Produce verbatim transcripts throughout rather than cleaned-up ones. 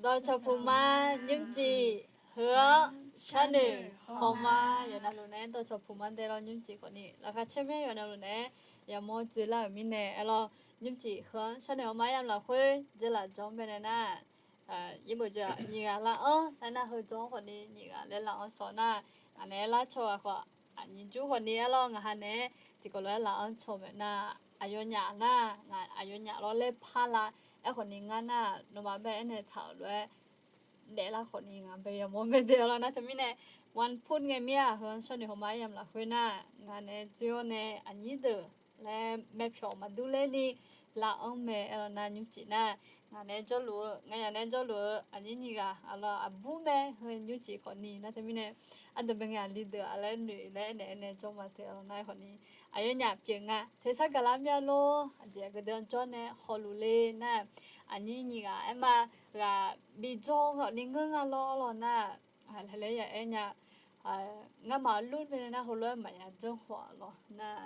Dawqcawq puq ma nymrcif heu-anr sharnoeq hawma yawqnavluf naeq-aer dawqcawq puq ma dae lawr nymrcif khawfni laqkhaq caer myanr yawqnavluf naeq-aer yamawr dzoelar-euq mirnae aerlawr nymrcif heu-anr sharnoeq hawma-aer yamq lafkhoer dzeurlaf jawr-anr baenae nar, irbeuq jawr nyiq ghaq lar-anr nar nar heu jawr-anr khawfni nyiq ghaq laer lar-anr sawr nar, ngaq naeq-aer lar caw ghaq khawf, aqnyir jur khawfni aerlawr ngaq ha naeq-aer tiqkawv lof-aer lar-anr caw maeq nar, aqyawfnyaf nar ngaq aqyawfnyaf lawr laer par la. Aerkhawfni ngar nar nawmaf bae aernaeq taq-euq lof-aer daeflar khawfni ngaq bae yamawr mae dae lawr nar teumirnae, วันพุธ ngae mir-aq heu-anr sharnoeq hawma-aer yamq lafkhoer nar ngaq naeq-aer dzoer-awr nae aqnyir deuq laer myavpyawq maqdur ler ni lar-anr mae aerlawr nar nymrcif nar, ngaq naeq-aer jawrluf-eu nganyaf naeq-aer jawrluf-eu aqnyir nyiq ghaq aqlawr aqbur mae heu nymrcif khawfni nar teumirnae, ardeuq bae ngae aqli deuq-aq laer noeq laer aernaeq aernaeq jawr ma teu aerlawr nar aerkhawfni, aqyawfnyaf pyeuf nga tersar gaqlar mya lor aqjeq aqgeu deuq-anr jawr nae hawluf le nar, aqnyir nyiq ghaq aerma ghaq bi jawr khawfni ngeur nga lawr lawr nar, laer ya aer nya, ngamaf lur baenae nar heulof-aer maqya janr khawf lawr nar,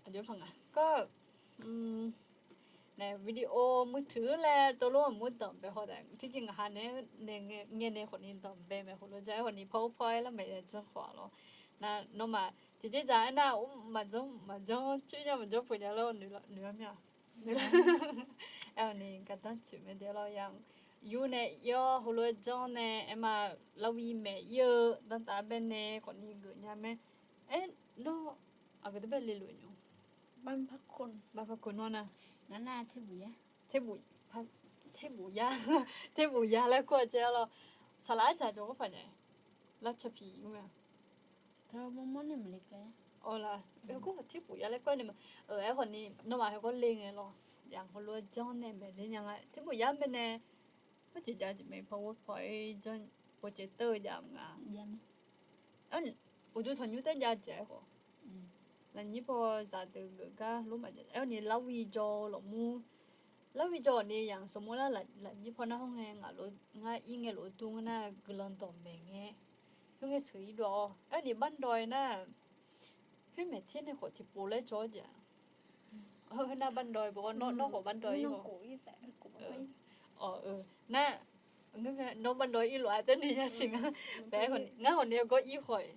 aqjox paq nga kawr, nae video มือถือ laer tov lof-aer mur danqbae haw taef tiqjeq ngaq ha nae ngae nae khawfni danqbae mae heulof-aer janr-aer khawfni พาวเวอร์พอยต์ laer maqya janr khawf lawr nar, nawmaf tiqjeq dzaq aernar maqjanr maqjanr coer nya maqjanr peuq nya lawr noeq-ar mya. Aerkhawfni gardanr tsoeq mae dae lawr ya, yur nae ir-awr heulof-aer janr nae aerma, lavwi maeq ir-eu danrtav baenae khawfni geuf nya mae. Aer, nawr aqgeu deuq bae le luf nymr, บางประกง nawr nar, เทพบุตรยา เทพบุตรยา laer kur-a caev-a lawr, saqlaq arjaq jawr ghawr paq nya, lar capiq mr mae-a. Awr la, เทพบุตรยา laer kur-a ni ma. Aerkhawfni nawmaf heugar le ngae lawr, yaq heulof-aer janr nae maeq ler nya nga เทพบุตรยา-anr baenae, khoerjeq jav jeq mae พาวเวอร์พอยต์ janr, โปรเจคเตอร์ jav nga. Uqduq tanqnymr taer jav jeq-aer khawf, lafnyir paw zaqdeuq geuf gar lor maqjav aer-awr ni lavwi jaw-eu lafmur, lavwi jaw-awq ni yaq sanqmur lar lafnyir paw nar hawr ngae ngaq lof ngar ir ngae lof dur ngeur nar guiqlanq dawqmaeq ngae, khoerngae sheuq ir dov-awr aer-awr ni บ้านดอย nar, khoermaeq ter nae khawf tiqpov laer jawr-awr jeq-a. Khoernar บ้านดอย bawr nawr khawf บ้านดอย ir-awr, nar, nawr บ้านดอย ir lof-a taer ni yasiq nga. Ngar khawfni gawr ir khawf-iq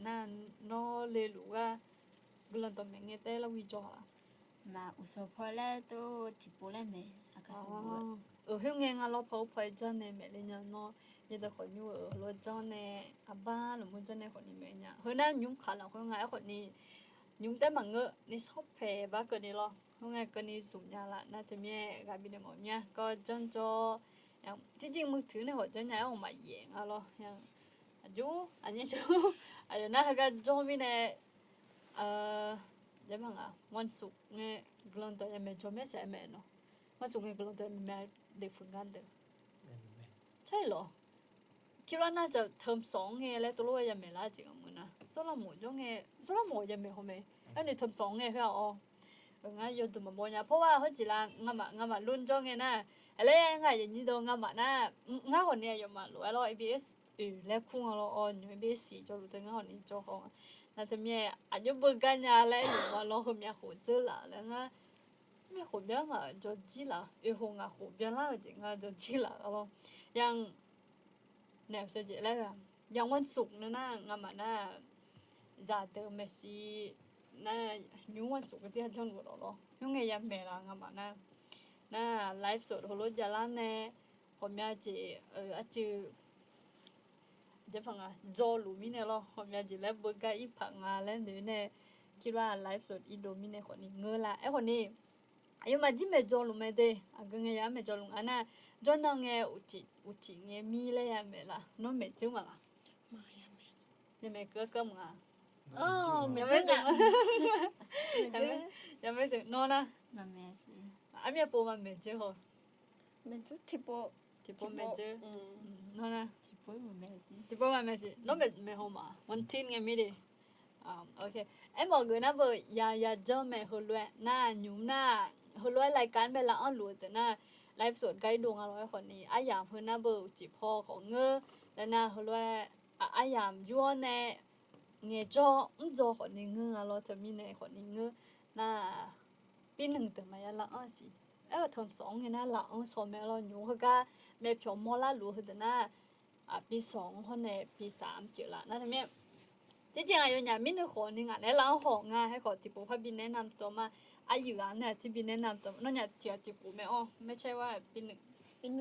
nar, nawr le luf gar guiqlanq dawqmaeq ngae taer lavwi jaw-a. Uqsanq paw laer tov tiqpov laer mae. Khoerngae nga lawr พาวเวอร์พอยต์ janr nae maeq le nya nawr, yaerdawq khawf nymr-euq heulof-aer janr nae, aqbar lafmur janr nae khawfni maeq nya. Heunar nymr kaq lafkhoer nga aerkhawfni, nymr taer maqngeur ni shawr paeq bar keuvni lawr. Khoerngae keuvni zmq nya laf nar teumirnae ghaq bifnaeq mawf mya kawr janr jawr, tiqjeq มือถือ nae khawf janr nya aer-awq maqyaef nga lawr. Aqjox aqnyir jawr, aqyawf nar heugar jawr mirnae, วันศุกร์ ngae guiqlanq dawq yamaeq jawr mae saq-aer mae nawr. วันศุกร์ ngae guiqlanq dawq yamaeq mae, deuq fuq ngar deuq. Car-iq lawr, คิดว่าน่าจะ เทอมสอง ngae laer tov lof-aer yamaeq lar jeq ngamq-eu nar, sawrlar mawf jawr ngae, sawrlar mawf yamaeq haw mae. Aer ni เทอมสอง ngae khoer-aq-awr, ngar yawduq maqbaw nya. เพราะว่า khoerjeq la ngamaf ngamaf lor janr ngae nar, laer ngar aqyuif nyir dawq ngamaf nar, ngar khawfni aqyawfmaf lof-aer lawr ABS oeq laer kur nga lawr-awr nymr ABS jawrluf teu ngar khawfni jawr haw nga. Nar teumirnae aqjox beugar nya laer aer-euq ma lawr heumyav khof dzeur laf laer ngar, myav khof byan ngaq jawr jir laf, oeq khof ngaq khof byanlar-euq jeq ngar jawr jir laf lawr. Yaq naeq-eu jeq laer-a, yaq วันศุกร์ nae nar ngamaf nar, zaqdeuq maeqshi nar, nymr วันศุกร์ ka tir-a janrluf lawq lawr. Khoerngae yamaeq laf ngamaf nar, nar ไลฟ์สด heulof javlar nae, ghawqmya jeq, arcuiv, jawrluf mirnae lawr, ghawqmya jeq laer beugar ir paq nga laer noeq nae, คิดว่า ไลฟ์สด irdov mirnae khawfni ngeur lar. Aerkhawfni aqyawfmaf jir maeq jawrluf mae de, aqgeu ngae yamr maeq jawrluf nga nar, jawrnan ngae uqcif ngae mir laer yamaeq laf, nawr maeq dzeur ma laf? Yamaeq keuv keuv mq nga. Yamaeq deuq nawr nar, armyav pov ma maeq dzeur haw. Tiqpov maeq dzeur. Nawr nar, tiqpov ma maeq siq, nawr maeq haw ma, วันอาทิตย์ ngae mir de. Aermawf geuf nar beu ya ya janr mae heulof-aer nar nymr nar, heulof-aer รายการ bae laf-anr luf-eu deuq nar, ไลฟ์สด gar irdov nga lawr-aer khawfni aryamq heu nar beu uqcif paw khawf ngeur, laer nar heulof-aer aryamq yur-awr nae ngaeqjawr mrdzaw khawfni ngeur nga lawr teumirnae khawfni ngeur nar, birnmq deuq maqya lar-anr siq. Aer-eu เทอมสอง ngae nar laf-anr shaw mae lawr, nymq heugar แม่เป๋า mawrlar luf heudeuq nar, ปีสอง hawr nae ปีสาม pyeuflar nar teumirnae. Tiqjeq ngaq yawnyaf mirnui khawf ni ngaq naeq-aer laf-anr haw nga, aerkhawf tiqpov par bi แนะนำตัว ma. Aryuif-aq nae aqtir bi แนะนำตัว ma. Nawnyaf tiq ghaq tiqpov mae-awr, ไม่ใช่ว่า ปีหนึ่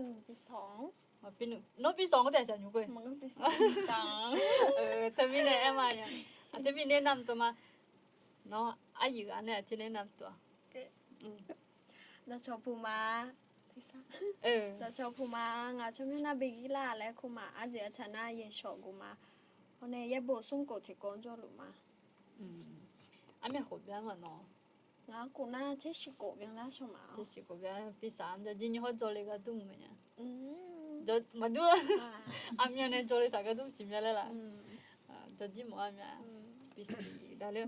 ง ปีสอง Nawr ปีสอง taef-a shaq nymq khoer. Teumirnae aer ma nya. Aqtir bi แนะนำตัว ma. Nawr aryuif-aq nae aqtir แนะนำตัว Dawqcawq puq ma. Dawqcawq puq ma. Ngaq tsawrmyanr nar Begirlar laer kur ma. Arjeq artsaq nar Yaeqshawq guf ma. Hawr nae yaerbof smrkhof tiqkawv jawrluf ma. Armyav khof byan ma nawr. Ngaq-anr khof nar tsersiq khof byanlar shawr ma. Tsersiq khof byan, ปีสาม jawrjir nymr hawr jawrle gharduq maqnya. Maqdur. Armyav nae jawrle taq gharduq siqmya laer laf. Jawrjir mawf armyav. ปีสี่ davler.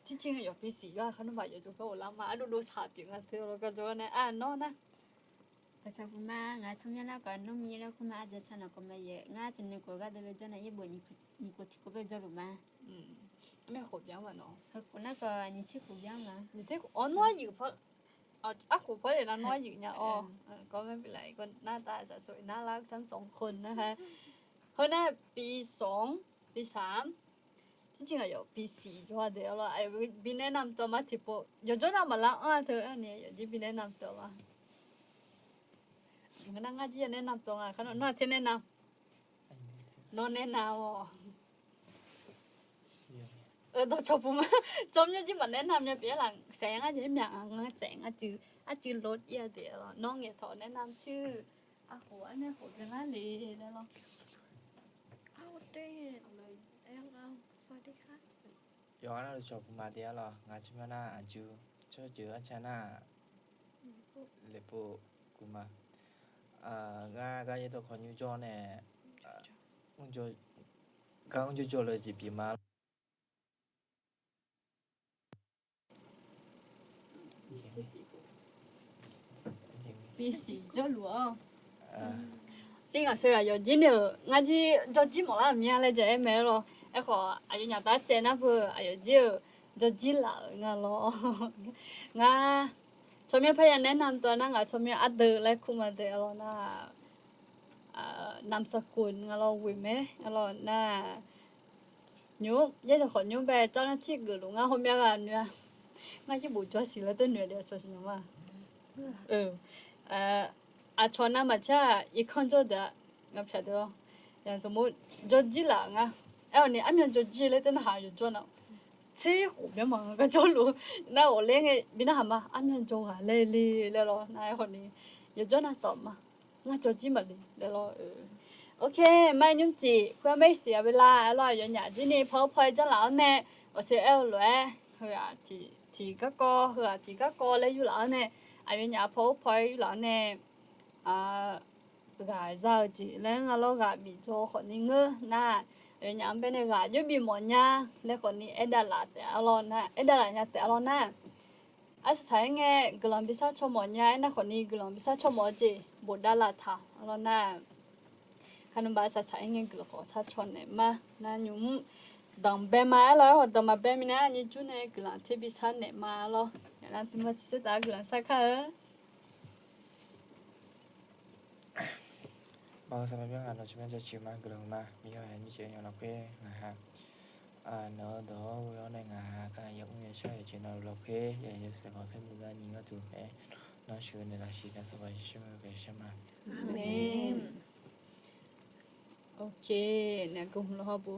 Tiqjeq ngaq yawf ปีสี่ yawr-aq kharnmr baq yawf jawr gar ghoflar ma. Ardov dov saq pyeuf nga teu lawr gar jawr nae, a, nawr nar. Dawqcawq puq ma. Ngaq tsawrmyanr nar khawf nmr mir laer kur ma. Arjeq artsaq nawq khawf ma yaeq. Ngar tiqnan khof gharduq le jawr nae yaerbof nyiq khof tiqkhof bae jawrluf ma. Armyav khof byan ma nawr. Khof nar khawf nyiq tser khof byan ma. Nyiq tser khof, awr nawr aryuif par, arkhof par yaeq nar nawr aryuif nya-awr. Gawr ma bi laf-ir gawr nar tav saqsoq nar lar tanr sawq khof nar ha. Heu nar ปีสอง ปีสาม Tiqjeq ngaq yawf ปีสี่ jawr-a deuq-a lawr, aqyawf bi แนะนำตัว ma tiqpov yawqjawr nar maqlar-anr-a teu-a ni yawqjir bi แนะนำตัว ma. Ngar nar ngar jir ya แนะนำตัว nga kar nawr aqter แนะนำ Nawr แนะนำ-awq. Dawqcawq puq ma. Tsawrmyanr jir maq แนะนำ nya pyeuf-aer laf saef ngar jeq myaq nga saef ngar cuiv arcuiv lor-ir-a deuq-a lawr. Nawr ngaeqtawq แนะนำชื่อ arkhof armyav khof byanlar le laer lawr. Yawqghaq nar dawqcawq puq ma deuq-a lawr. Ngaq tsawrmyanr nar aqjuq tsawrjeuq arca nar laeqpov guf ma. Ngar gar yaerdawq khawf nymr jawr nae, gar mr jawr jawr le jeq pyeuf ma lawr. ปีสี่ jawrluf-awr. Tser ngaq saer ghaq yawqjir nae-euq ngar jir jawrjir mawflar-euq mya laer ja-aer mae-aer lawr. Aerkhawf aqyawfnyaf taf-aer caev nar peu aqyawf jir-euq jawrjir laf-euq nga lawr. Ngar tsawrmyanr parya แนะนำตัว nar ngaq tsawrmyanr ardeuv laer kur ma deuq-a lawr nar, นามสกุล nga lawr, ghoeq mae-a lawr nar, nymr yaerdawq khawf nymr bae jawr nar tirgeuf luf ngar hawmya ghaq noeq-a. Ngar yaerbof jawr siq laer teu noeq-a deuq aqcawq siqnya ma. Aqcawq navmaqtser-aq irkanr jawr deuq-a. Ngar pyaq deuq-awr, yaq สมมุติ jawrjir laf nga. Aer-awq ni armyan jawrjir laer teu narhaq yawqjawr nar, tser khof byan ma ngar gar jawrluf nar ghofler ngae bi narhaq ma, armyan jawr ghaq laer le laer lawr nar aerkhawf ni yawqjawr nar tawf ma. Ngar jawrjir maqle laer lawr. Ok, mar nymrcif khoer-anr bae siq-a เวลา-aer lawr, aqyawfnyaf jir ni พาวเวอร์พอยต์ janrlaf-awr nae, awqsaer aer-eu lof-aer, heu-aq tiq garkawv, heu-aq tiq garkawv laer yurlaf-awr nae, aqyawfnyaf-aq พาวเวอร์พอยต์ yurlaf-awr nae, ghaq za-eu jeq laer nga lawr, ghaq bif dzaw khawf ni ngeur nar, aqyawfnyaf-anr bae nae ghaq jawr bif mawf nya laer khawf ni aerdavlaf taef-a lawr nar, aerdavlaf nya taef-a lawr nar, arsaq saq-aer ngae guiqlanq bi sar caw mawf nya-aer nar khawf ni guiqlanq bi sar caw mawf-eu jeq bofdav laf taq-a lawr nar, kharnmr bav saq saq-aer ngae guiqlanq khawf sar caw naeq ma nar nymq mr danqbae ma-aer lawr, aerkhawf danqmaqbae minae-a nyir jur nae guiqlanq ter bi sar naeq ma lawr. Yaq nar tmr ma tiqsaer taf-aer guiqlanq sar kar-eu. Baoq-eu sanqpaq myanr ngaq nawq tsawrmyanr jaceuq ma guiqlanq ma, Miqyaer-aq nymrcif-eu nya lafkhoer ngaq ha, nawq-eu dawq-awr ghoe-awr nae ngaq ha gar ya mr ya shar-eu jeq navluf lafkhoer ya yawshaef khawf saernuiv gar nyiq ngar tuq naeq-aer, nawr sheuq-eu naeqlaf siq gar Sanqpaq Yeqsur-anr ghoe shar ma. Aqmeq. Ok, nae gum lawr hawr bo.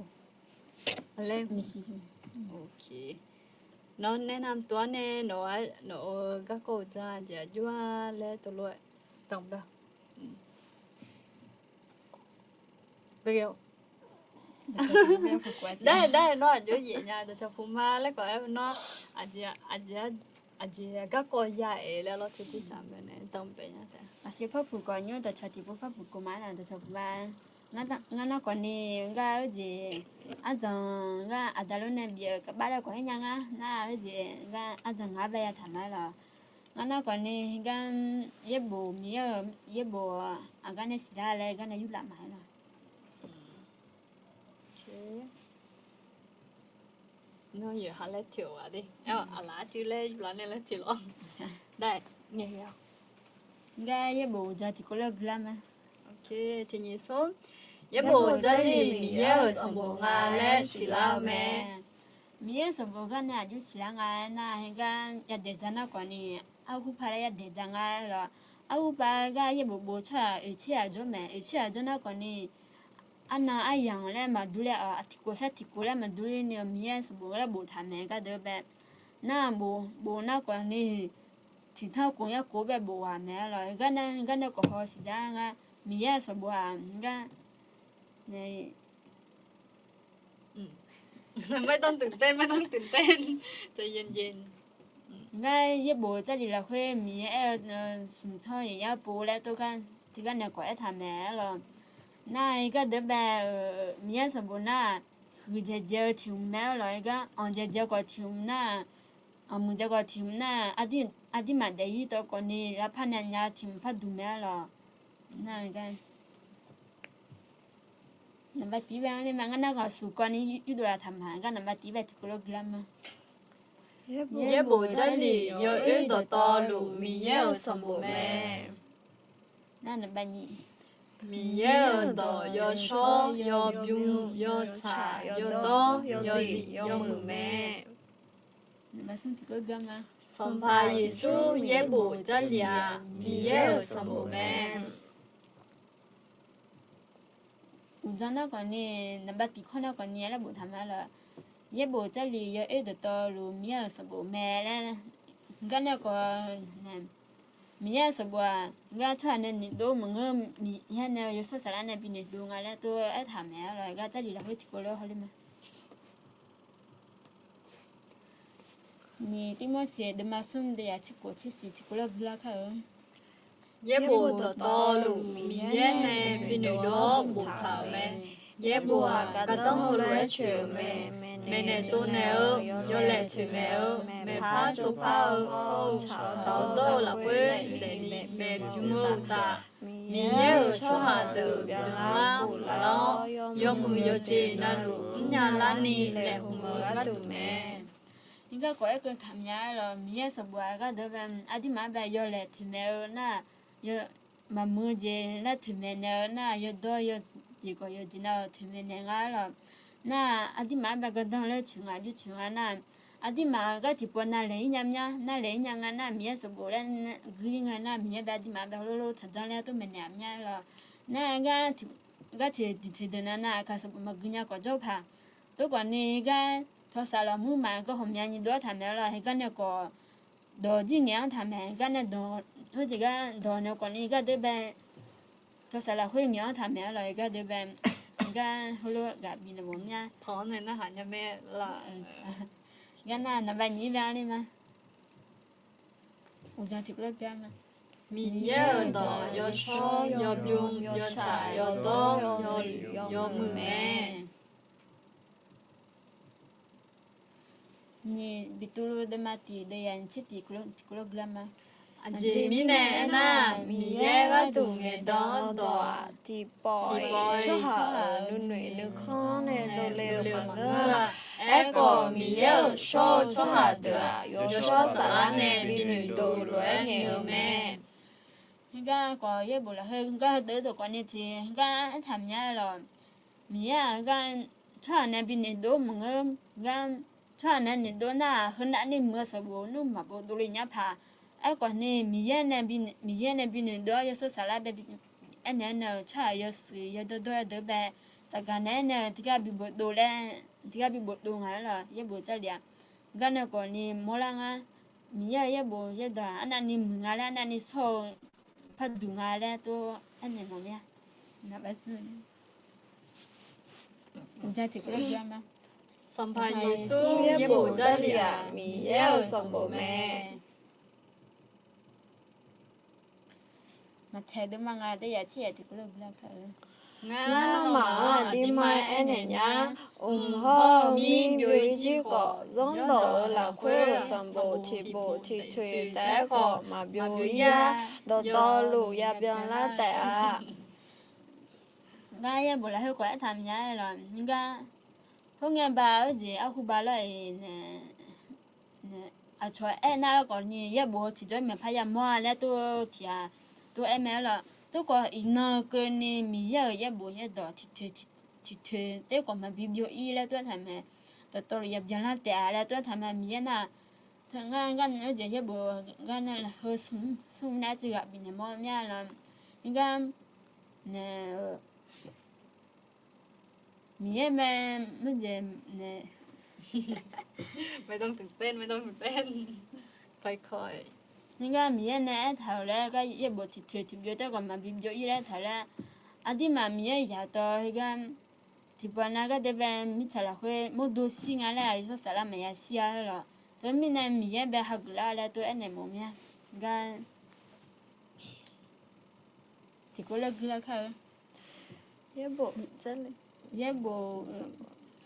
Aqlaer maqsiq. Ok. Nawr แนะนำตัว nae nawq-eu garkawv uqdzan jeq aqjox-a laer tov lof-aer danqbae. Dar dar nawr aqjox yaef nya dawqcawq puq ma laer khawf aer-eu nawr, aqjeq garkawv ya-aeq laer lawr tser jir taq bae nae danqbae nya taef. Aqsiq par puq khawf nymr dawqcawq tiqpov par puq khawf ma nar dawqcawq puq ma. Ngar nar khawf ni ngar-eu jeq ardanq ngar aqda lor nae bif-euq kaqbax laer khawf aer nya ngar nar-eu jeq ngar ardanq ngaq-anr bae ya taq ma-aer lawq. Ngar nar khawf ni gar yaerbof Miqyaer-euq yaerbof aqgar nae siqlar laer gar nae yurlaf ma-aer lawq. Nawr yawqha laer toeq-awq ghaq de. Aer-awq, aqlaf arcuiv laer yuflar nae laer toeq lawr. Dae, ngar yaerbof uqdzan tiqkawv laer guilar ma. Yaerbof Jarlif Miqyaer-euq sanqbof nga laer siqlar-eu mae. Miqyaer-euq sanqbof gar nae aqjox siqlar nga aernar, heugar yadaeq dzaq nar khawfni, arhu pav laer yadaeq dzaq nga lawq. Arhu pav gar yaerbof bof tsawrhaq oeqtser-aq jawr mae. Oeqtser-aq jawr nar khawfni, arnan aryamq laer maqdur ler-awq, tiqkhof sar tiqkhof laer maqdur ler ni-awq, Miqyaer-euq sanqbof laer boftaq mae gardeuq bae. Nar bof, bof nar khawfni, tiqtanr khof yar khof bae bof ghaq mae lawq. Gar nae, gar nae khawf haw siqjar nga. Miqyaer-euq sanqbof-aq gar nae ไม่ต้องตื่นเต้น ไม่ต้องตื่นเต้น ใจเย็นๆ Ngar yaerbof Jarlif lafkhoer Miqyaer aer-eu smq tanr yaf yar pov laer tov gar, tiqgar nae khawf aertaq mae lawq. Nar-iq gardeuq bae-euq Miqyaer sanqbof nar, huiqdzaeq dzaeq-eu tiq hmq mae-awr lawq, gar anqdzaeq dzaeq khawf tiq hmq nar, anqmuiq dzaeq khawf tiq hmq nar, aqdirmaf daef-ir tawv khawfni lavpar nae nya tiq hmq par duq mae-awr lawq. Nar-iq gar Naqbav tiq bae-anr ler ma. Ngar nar khawf suq kawvni yurdov laf taq ma. Ngar naqbav tiq bae tiqkawv lof guilar ma. Yaerbof Jarlif yawoer dawqtawvluf Miqyaer-euq sanqbof mae. Nar naqbav nyiq, Miqyaer-euq dawq yawshawr yawbymr yawtsaq yawdawr yawzif yawmuiq mae. Naqbav smr tiqkawv lof guilar ma. Sanqpaq Yeqsur yaerbof Jarlif-aq Miqyaer-euq sanqbof mae. Uqdzan nar khawfni, naqbav tiq kawv nar khawfni laer boftaq ma lawq. Yaerbof Jarlif yawoer dawqtawvluf Miqyaer-euq sanqbof mae laer. Gar nae khawf, Miqyaer-euq sanqbof-aq, ngar tsawrhaq nae noeqdov maqngeur, Miqyaer nae yawshawr saflar nae binoeqdov nga laer tov aertaq mae-awr lawq. Gar Jarlif lafkhoer tiqkawv lof hawler ma. Nyiq Tirmorseq deuvma smr deuvyaq tserkhof tsersiq tiqkawv lof guilar kar-eu. Yaerbof dawqtawvluf Miqyaer nae binoeqdov-awr boftaq-euq mae. Yaerbof-aq, gardanr heulof-aer coeq-euq mae. Maeqnaeq tsovnaeq-eu, yawlaeq toeqmaeq-eu, maeqpar tsovpar-eu, hawr-eu tsaq-awr dawr-eu lafkhoer daefni maeqbymr-eu uqtaf, Miqyaer-euq tsawrhaq deuq byanlar guvlar-awr, yawmuiq yawjeq navluf mrnya larni laeqhmq-eu gharduq mae. Ngar khawf aerkeuv taq mya-aer lawq. Miqyaer sanqbof-aq gardeuq bae, aqdirmaf-anr bae yawlaeq toeqmaeq-eu nar, maqmuiq-eu jeq nar toeqmaeq naeq-eu nar, yawdawr yawjeq khawf yawjeq nav-eu toeqmaeq naeq nga-aer lawq. Nar, aqdirmaf-anr bae gardanr laer coeq nga, jir coeq nga nar, aqdirmaf-euq gar tiqpov navlaeq-ir nya mya, navlaeq-ir nya nga nar, Miqyaer sanqbof laer guir nga nar, Miqyaer bae aqdirmaf-anr bae heulof lof taqjanr laer tov maeqnaeq-aq mya-aer lawq. Nar, gar tiq, gar tiq tiq deuq nav nar, aqkaq sanqbof maqgui nya khawf jawr paq. Tov khawfni gar tawqsaf lafmuir maqgar hawq mya nyiq dov-anr taq maeq-awr lawq. Heugar nae khawf dawq jir ngaeq-anr taq maeq, gar nae dawq, heujeq gar dawq nae khawfni gardeuq bae tawqsaf lafkhoer ngaeq-anr taq maeq-awr lawq. Gardeuq bae gar heulof-aer ghaq bifnaeq mawf mya. Tawq-anr nae narhaq nya mae lawq. Gar nar naqbav nyiq-ir bae-anr ler ma. Uqdzan tiqkawv lof guilar ma. Miqyaer-euq dawq yawshawr yawbymr yawtsaq yawdawr yawzif yawmuiq mae. Nyiq Beqtuvluv deuvma tiq deuvyaq nyiq tser tiq tiqkawv lof guilar ma. Aqjeq mirnae aernar, Miqyaer gharduq ngaeqdan-anr dawq-aq, tiqpawf-iq tsawrhaq-euq nuinoeq nuikhanr nae dovle-eu maqngeur-a. Aerkhawf, Miqyaer-euq shawr-eu tsawrhaq deuq-aq, yawshawr saflar nae binoeq dov lof-aer ngaeq-eu mae. Heugar khawf yaerbof lafkhoer gar heudeuq dawq khawfni tiq gar aertaq mya-aer lawq. Miqyaer-aq gar tsawrhaq nae binoeq dov maqngeur, gar tsawrhaq nae noeqdov nar-aq, heunav ni muiq-eu sanqbof nmr maqpov dovle nya paq. Aerkhawfni, Miqyaer nae binoeq dov-awr yawshawr saflar bae aernaeq-aer nae-euq tsawrhaq yawshuif yawdawr dawr-aer deuq bae, tsafgaq naeq-aer nae-eu tiqgar bi bofdov laer, tiqgar bi bofdov nga-aer lawq. Yaerbof Jarlif-aq, gar nae khawfni mawrlar ngar, Miqyaer-euq yaerbof yaerdawq-aq arnavni muiq nga laer, arnavni shawr-eu parduq nga laer tov aernaeq mawf mir-a. Sanqpaq Yeqsur yaerbof Jarlif-aq, Miqyaer-euq sanqbof mae. Maqtaeq deuvma nga, ngar nawmaf-anr aqdirma aernaeq nya, mq hawr-eu mir byov-ir jir khawf, zanrdawq-euq lafkhoer-euq sanqbof tiqbof tiqtoeq taef-aer khawf maqbyov-ir-ar. Dawqtawvluf yabyan lar taef-a. Ngar yaerbof lafkhoer khawf aertaq mya-aer lawq. Ngar Khoerngae ba-eu jeq arhu ba lar-iq nae, aqcawq aernar-eu khawf ni yaerbof-eu tiqjawr maeqpar yamawr-a laer tov tiq ghaq tov aer mae-ar lawq. Tov khawf iqnan keuvni Miqyaer-euq yaerbof yaerdawq tiqtoeq tiqtoeq tov khawf maqbi byov-ir laer tov aertaq mae. Dawqtawvluf yabyanlar taef-a laer tov aertaq mae Miqyaer nar. Teu ngar gar nae-eu jeq yaerbof gar nae lafkhoer smr smr nae arcuiv ghaq bifnaeq mawr mir-a lawq. Ngar nae-eu Miqyaer mae, mr jeq nae ไม่ต้องตื่นเต้น ไม่ต้องตื่นเต้น ค่อยๆ Ngar Miqyaer nae aertaq-euq laer gar yaerbof tiqtoeq tiqbyov tov khawf maqbi byov-ir laer taq laer, aqdirmaf Miqyaer yaq dawq heugar tiqpawf nav gar dae bae mirtsaq lafkhoer mawrdo shir nga laer aqyawf saflar maqya shir-a lawq. Teumirnae Miqyaer bae hageuf lar laer tov aernaeq mawf mir-a. Gar tiqkawv laer guilar kar-eu. Yaerbof, yaerbof,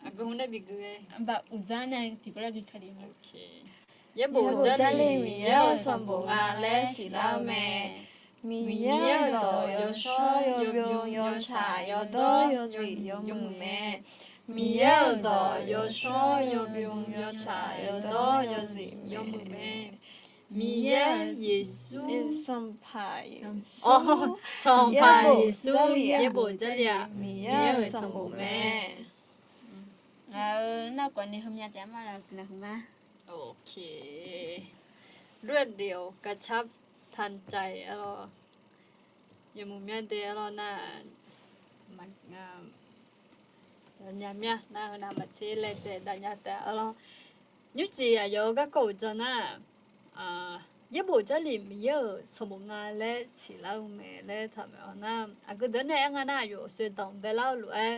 aqgeu hmq nae bi gui-a, baq uqdzan nae tiqkawv laer gui kali. Yaerbof jarlif Miqyaer-euq sanqbof nga laer siqlar-eu mae. Miqyaer-euq dawq yawshawr yawbymr yawtsaq yawdawr yawzif yawmuiq mae. Miqyaer-euq dawq yawshawr yawbymr yawtsaq yawdawr yawzif yawmuiq mae. Miqyaer Yeqsur, Sanqpaq Yeqsur, Sanqpaq Yeqsur yaerbof jarlif-aq Miqyaer-euq sanqbof mae. Ngaq-euq narkhawf ni heumya taef-a ma laf guiqlanq huiqma. ด้วยเดียวกระชับทันใจ arlawr. Yawmuiq myav dae arlawr nar, nya myav nar heu nav maqtser laejae dav nya taef arlawr. Nymrcif aqyawf-eu garkawv uqdzan nar, yaerbof jarlif Miqyaer-euq sanqbof nga laer siqlar-eu mae laer taq maeq-awr nar, aqgeu deuq-anr nae aer nga nar, aqyawf awqsae danqbae lar-eu lof-aer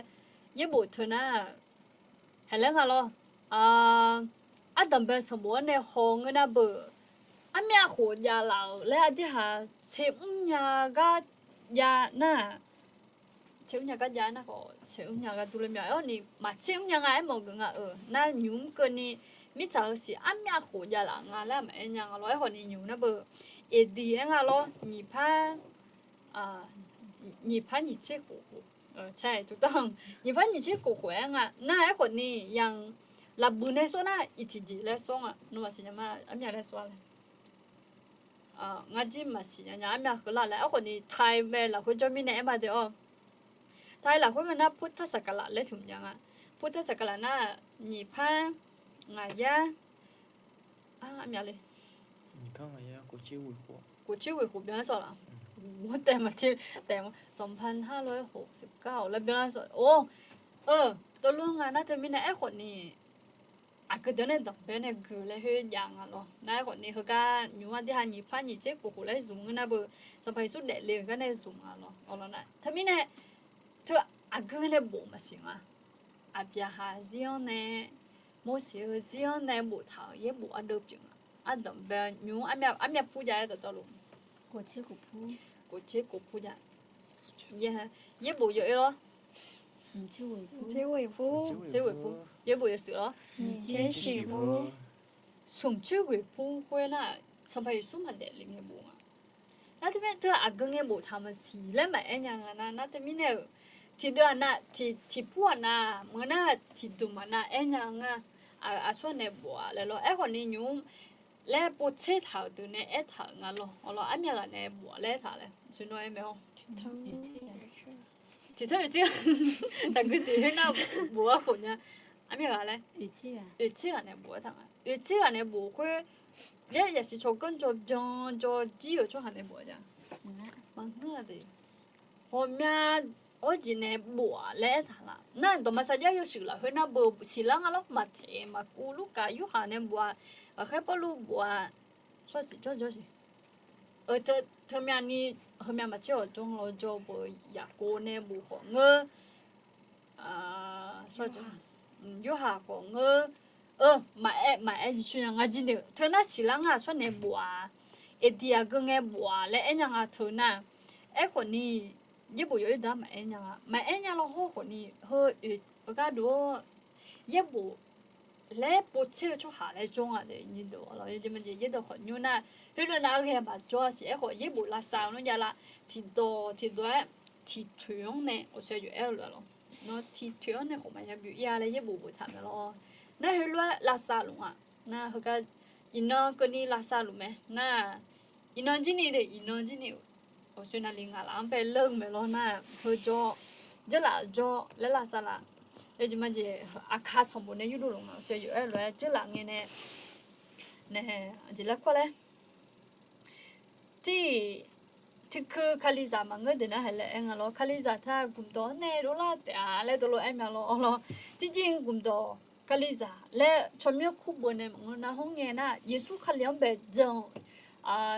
yaerbof teu nar, haeqlaer nga lawr. Ardanqbae sanqbof-anr nae haw ngeur nar beu, armyav khof jav laf-euq laer aqdirhaq tser mrnya gar jav nar, tser mrnya gar jav nar khawf tser mrnya gar dur ler myav-awr ni maqtser mrnya nga aermawf geuf nga-euq nar nymq mr keuvni mirtsaq-euq siq armyav khof jav laf nga laer maqaer nya nga lawr. Aerkhawf ni nymq nar beu, aqdir aer nga lawr, nyiq par nyiq par nyiq tser khof khof, nyiq par nyiq tser khof khof-aer nga nar aerkhawf ni yaq lafbuiq nae sawr nar iqtiqjeq laer sawr nga, nawmaf siqnya ma armyav laer sawr-a laer. Ngar jir maqsiq nya nya armyav heular laer aerkhawf ni taimae lafkhoer jawr mirnae aer ma de-awr. Tai lafkhoer ma nar พุทธศักราช laer tiq mq jav nga. พุทธศักราช nar nyiq par ngaq yar armyav le, kof tser ghoeq khof byan-aer sawr laf. Taef maqtser taef, sanqpaq nar lof-aer khof siq kar-awq laer byan-aer sawr-awr. Tov lof-anr nga nar teumirnae aerkhawf ni aqgeu deuq nae danqbae nae gui laer khoer jav nga lawr. Nar aerkhawf ni heugar nymq-anr aqdirhaq nyiq par nyiq tser khof khof laer zmq ngeur nar beu, Sanqpaq Yeqsur daefle-eu gar nae zmq nga lawr. Awr lawr nar teumirnae teu aqgeu nae bof maqsiq nga. Aqbyaqhaq zir-anr nae, Morseq-eu zir-anr nae boftaq-euq yaerbof ardeuv pyeuf nga. Ardanqbae nymq-anr armyav pur jav-aer dawqtawvluf, kof tser kof pur jav. Yaerbof yawf-ir lawr. Tser ghoeq pur. Yaerbof yawshuif lawr. Smq tser ghoeq pur khoer nar, Sanqpaq Yeqsur maqdaef le ngae bof nga. Nar teumirnae teu aqgeu ngae boftaq maqsiq laer maqaer nya nga nar, nar teumirnae-euq tiqdeuv-aq nav, tiqpur-aq nav, maqngeur nar tiqdmq-aq nav aer nya nga. Aqsur-aq nae bof-a laer lawr. Aerkhawf ni nymq-mr laer povtser taq-euq deuq nae aertaq-euq nga lawr. Awr lawr, armyav ghaq nae bof-a laer aertaq laer, sir nawr aer mae-awr. Tiqtawr oeqtser, taqgui siq khoer nar bof-aer khof nya. Armyav ghaq laer, oeqtser ghaq nae bof-aer taq nga. Oeqtser ghaq nae bof khoer, yaer yasiq tsawrganr jawr byan jawr jir-euq tsawrhaq nae bof-a ja. Maqngeur-a de. Ghawqmya awr jeq nae bof-a laer aertaq laf. Nar dawqma sarjax yawshuif lafkhoer nar beu siqlar nga lawr. Maqtaeq, Maqkuv, Lurkaf, Yorhaq nae bof-a. Ghaqkhaer Pawrluv bof-a. Sawrsiq jawr jawr siq. Teumyav ni, heumyav maqtser-awq jawr lawr jawr beu, Yaqkov nae bof khawf ngeur. Yorhaq khawf ngeur. Maqaer, maqaer jirsur nya nga jir ni-eu teu nar siqlar nga aqsur nae bof-a. Aqdir aqgeu ngae bof-a laer aer nya nga teu nar. Aerkhawf ni yaerbof yawf-ir deuq-anr maqaer nya nga. Maqaer nya lawr hawr khawf ni heu oeq gharduq-awr yaerbof laer povtser-eu tsawrhaq laer jawr nga de. Nyiq deuq lawr, jeq majeq yaerdawq khawf nymr nar, khoerlof nar ghae maqjawr-a siq. Aerkhawf yaerbof lavsav-eu nmr jav lar. Tiqdawq tiqdawq-aer tiqtoeq-anr nae awqsae yawf-aer-eu lof-a lawr. iqnan tiqtoeq-anr nae khawf maqya byof ir-a laer yaerbof boftaq mae lawr. Nar heulof-aer lavsav luf nga. Nar heugar iqnan keuvni lavsav luf mae. Nar iqnan jir ni de, iqnan jir ni, awqsoe navlif ngaq laf-anr bae lar-eu mae lawr. Nar heujawr, jeurlaf jawr laer lavsav laf. Aerjeq majeq, aqkar sanqbof nae yurdov luf nga. Awqsoe yawf-aer lof-aer jeurlaf ngae nae, nae, aqjeq laer kawr laer Tiq, tiqkeuv Kalizaq maqngeur deuq nar hae laer aer nga lawr. Kalizaq teu-aq gmqdawq-anr nae dovlar taef-a laer dovlar aer mya lawr. Awr lawr, tiqjeq gmqdawq Kalizaq laer tsawrmyanr kur beu nae maqngeur nar hawr ngae nar, Yeqsur Kali-anr bae jan,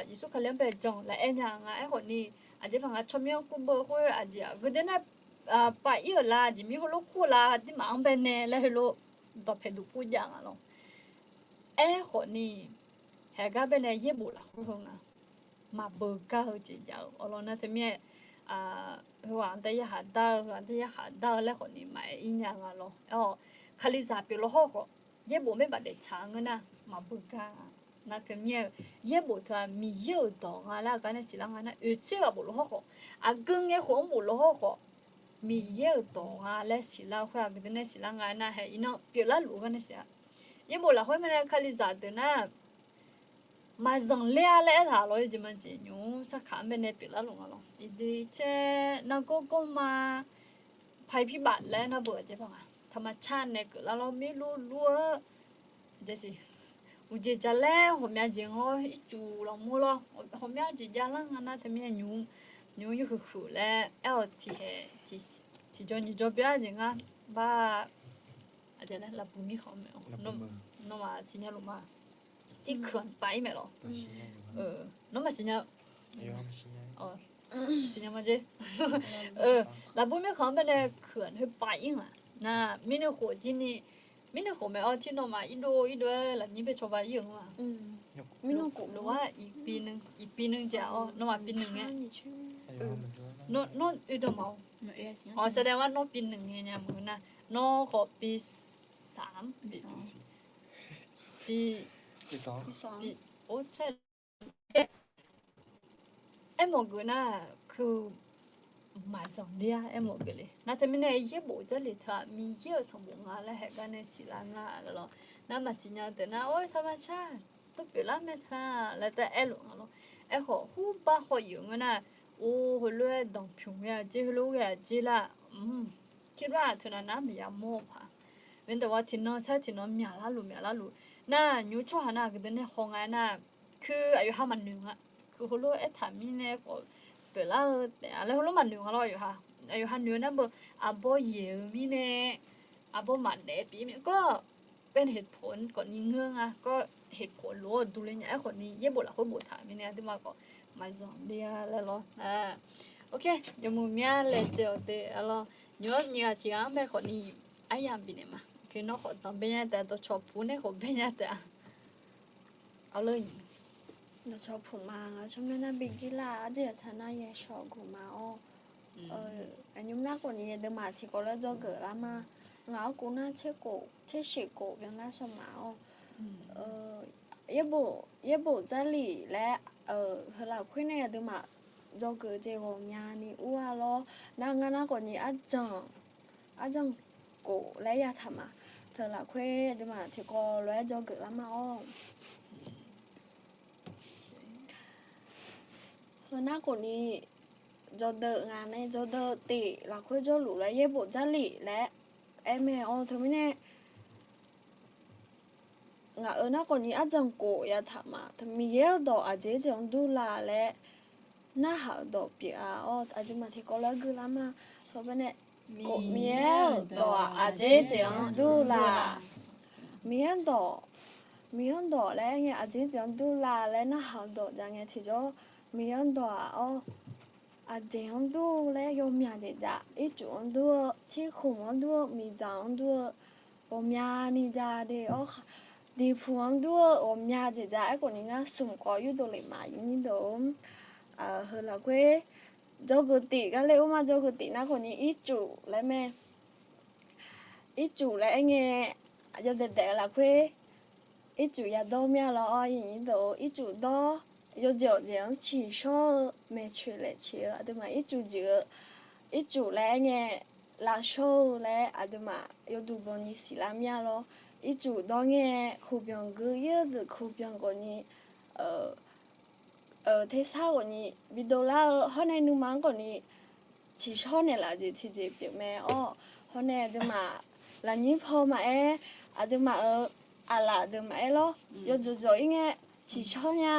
Yeqsur Kali-anr bae jan laer aer nya nga. Aerkhawf ni, aqjeq paq nga tsawrmyanr kur beu khoer aqjeq-aq geude nar, pav ir-euq la, aqjeq mir heulof kur-eu la, dirmaf-anr bae nae laer heulof dawqpae duq kur jav nga lawr. Aerkhawf ni, haeq gar bae nae yaerbof lafkhoer heu nga. Maqbeugar-eu jeq jav-eu awr lawr nar teumirnae, heughaq-anr taef yarkhaq dar-eu, heughaq-anr taef yarkhaq dar-eu laer khawf ni maqaer ir nya nga lawr. Aer-awq, Kalizaq pyeuf lawr hawr khawf, yaerbof maer baf daef tsaq-eu ngeur nar maqbeugar nga. Nar teumirnae-eu, yaerbof teu-aq Miqyaer-euq dawq nga laer aqgar nae siqlar nga nar, oeqtser ghaq bof lawr hawr khawf, aqgeu ngae khof-anr bof lawr hawr khawf, Miqyaer-euq dawq nga laer siqlar-eu khoer-aq, geude nae siqlar nga aernar hae iqnan pyeuflar luf-eu gar nae siq-a. Yaerbof lafkhoer mae nae Kalizaq deuq nar, maqzanq ler-a laer aertaq lawr. Aerjeq majeq nymr sarkaq-anr bae nae pyeuflar luf nga lawr. Iqdui caer nargawr gawrma, paqir pirbaf laer nar beu aqjeq paq nga. Taqmaqcar nae keuvlar lawr mirlur lur-eu Uqjeq jalaer ghawqmya jeq-anr ircuf lafmur lawr. Ghawqmya jeq javlar nga nar teumirnae nymr, nymr yawhuiq huiq laer aer-awq tiqhaeq, tiqjawr nyiq jawr bya jeq ngar bar. Aqjeq laer lafbu mirkhanq mae-awr, nawmaf siqnya luf ma. Tirkeuq-anr pav ir mae lawr. Nawmaf siqnya, siqnya ma jer. Lafbu mirkhanq-anr bae nae keuq-anr heu pav ir nga. Nar mirnuiv khof jir ni, mirnuiv khof mae-awr tir nawmaf irdov irdov-aer lafnyir bae cawba ir-euq nga. Mirnuiv khof lof-aer iqpi nuiv jeq-awr nawmaf pi nuiv ngae. Nawr oe dan ma-awr. Awq, saqdaev-ar nawr pi nuiv ngae nya maqngeur nar, nawr khawf pi saq-anr pi, pi, or caer Aermawf geuf nar, keuv maqzanq ler-a aermawf geuf le. Nar teumirnae yaerbof Jarlif teu-aq Miqyaer-euq sanqbof nga laer haeq gar nae siqlar nga lawr. Nar maqsiq nya deuq nar, or, taqmaqcar, tov pyeuflar mae ta laer taef aerluf nga lawr. Aerkhawf hurbar haw-iq-euq ngeur nar, or, heulof-aer danqpymq ghae-a jer, heulof ghae-a jer lar, kirlar-aq teunav nar maqya mawr-eu paq. Maqdawq-a tiqnan sar tiqnan myaqlar luf myaqlar luf. Nar nymr tsawrhaq nar aqgeu deuq nae haw nga aernar, keuv aqyawf ha maqnoeq nga. Keuv heulof aertaq mirnae khawf pyeuflar-eu taef-a laer heulof maqnoeq nga lawr. Aqyawf ha, aqyawf ha noeq-eu nar beu, arbawr yaeq-eu mirnae, arbawr maqdaef pyeuf-ir mae. Gawr, เป็นเหตุผล khawf ni ngeur nga. Gawr, เหตุผล lof-awr durler nya. Aerkhawf ni yaerbof lafkhoer boftaq mirnae aqduimaf khawf maqzanq ler-a laer lawr. Ok, yawmuiq mya laejae-awq de-a lawr. Nymq-anr nyiq ghaq tiq ghaq-anr bae khawf ni aryamq bifnaeq ma. Nawr khawf danqbae nya taef, dawqcawq puq nae khawf bae nya taef-a. Dawqcawq puq ma, ngaq tsawrmyanr nar bi gir lar-a, arjir yaqtsaq nar yashawq guq ma-awr. Aqnymr nar khawf ni aqduimaf tiqkawv laer dzawgeuf lar ma. Ngaq-anr kov nar tser khof tser shif khof byanlar shawr ma-awr. Yaerbof, yaerbof Jarlif laer heu lafkhoer nae aqduimaf dzawgeuf jeq ghawqmyani ur-a lawr. Nar ngar nar khawf ni arjan, arjan khof laer yataq ma. Teu lafkhoer aqduimaf tiqkawv lof-aer dzawgeuf lar ma-awr. Heu nar khawf ni, jawrdeuv ngaq nae jawrdeuv tif lafkhoer jawrluf laer yaerbof Jarlif laer aer mae-awr teumirnae, ngaq-euq nar khawf ni arjan khof yataq ma. Teu Miqyaer-euq dawq aqjeq jeq-anr dur la laer narhaq-euq dawq pyeuf-a-awr, aqduimaf tiqkawv lof-aer gui lar ma. Heu baenae, Miqyaer-euq dawq aqjeq jeq-anr dur la. Miqyaer dawq, Miqyaer dawq laer ngae aqjeq jeq-anr dur la laer narhaq-eu dawq jav ngae tiqjawr, Miqyaer dawq-aq-awr, aqjeq-anr dur laer yawmyaq jeq jav, ircuf-anr dur-eu, cirkhmq-anr dur-eu, miqdzaq-anr dur-eu, ghawqmyani jav de-awr, diqpuq-anr dur-eu ghawqmya jeq jav. Aerkhawf ni ngar smq khawf yurdov lef ma, yawnyir deuq-or. Heu lafkhoer dzawgeuf tif gar ler-ur ma. Dzawgeuf tif nar khawf ni ircuf laer mae. Ircuf laer aer ngae, yawdaef daef-eu lafkhoer ircuf yadawr mir-a lawr-awr, yawnyir deuq-or. Ircuf dawr, yawjeq awqjeq-anr ciqshawr-eu maeqtsoeq laeqtsoeq-eu aqduimaf ircuf juif-eu, ircuf laer aer ngae, lavshawr-eu laer aqduimaf yawduq bawni siqlar mir-a lor. Ircuf dawr ngae, khofbyanq gui-ir-eu deuq khofbyanq khawfni, tersar khawfni bidov lar-eu hawr nae nuima-anr khawfni tsiqshawr naeqlaf jeq tiqjeq pyeuf mae. Awr, hawr nae aqduimaf lafnyir paw maqaer, aqduimaf-euq aqlaf deuq maqaer lor. Yawdzawq dzawq-ir ngae, tsiqshawr nya,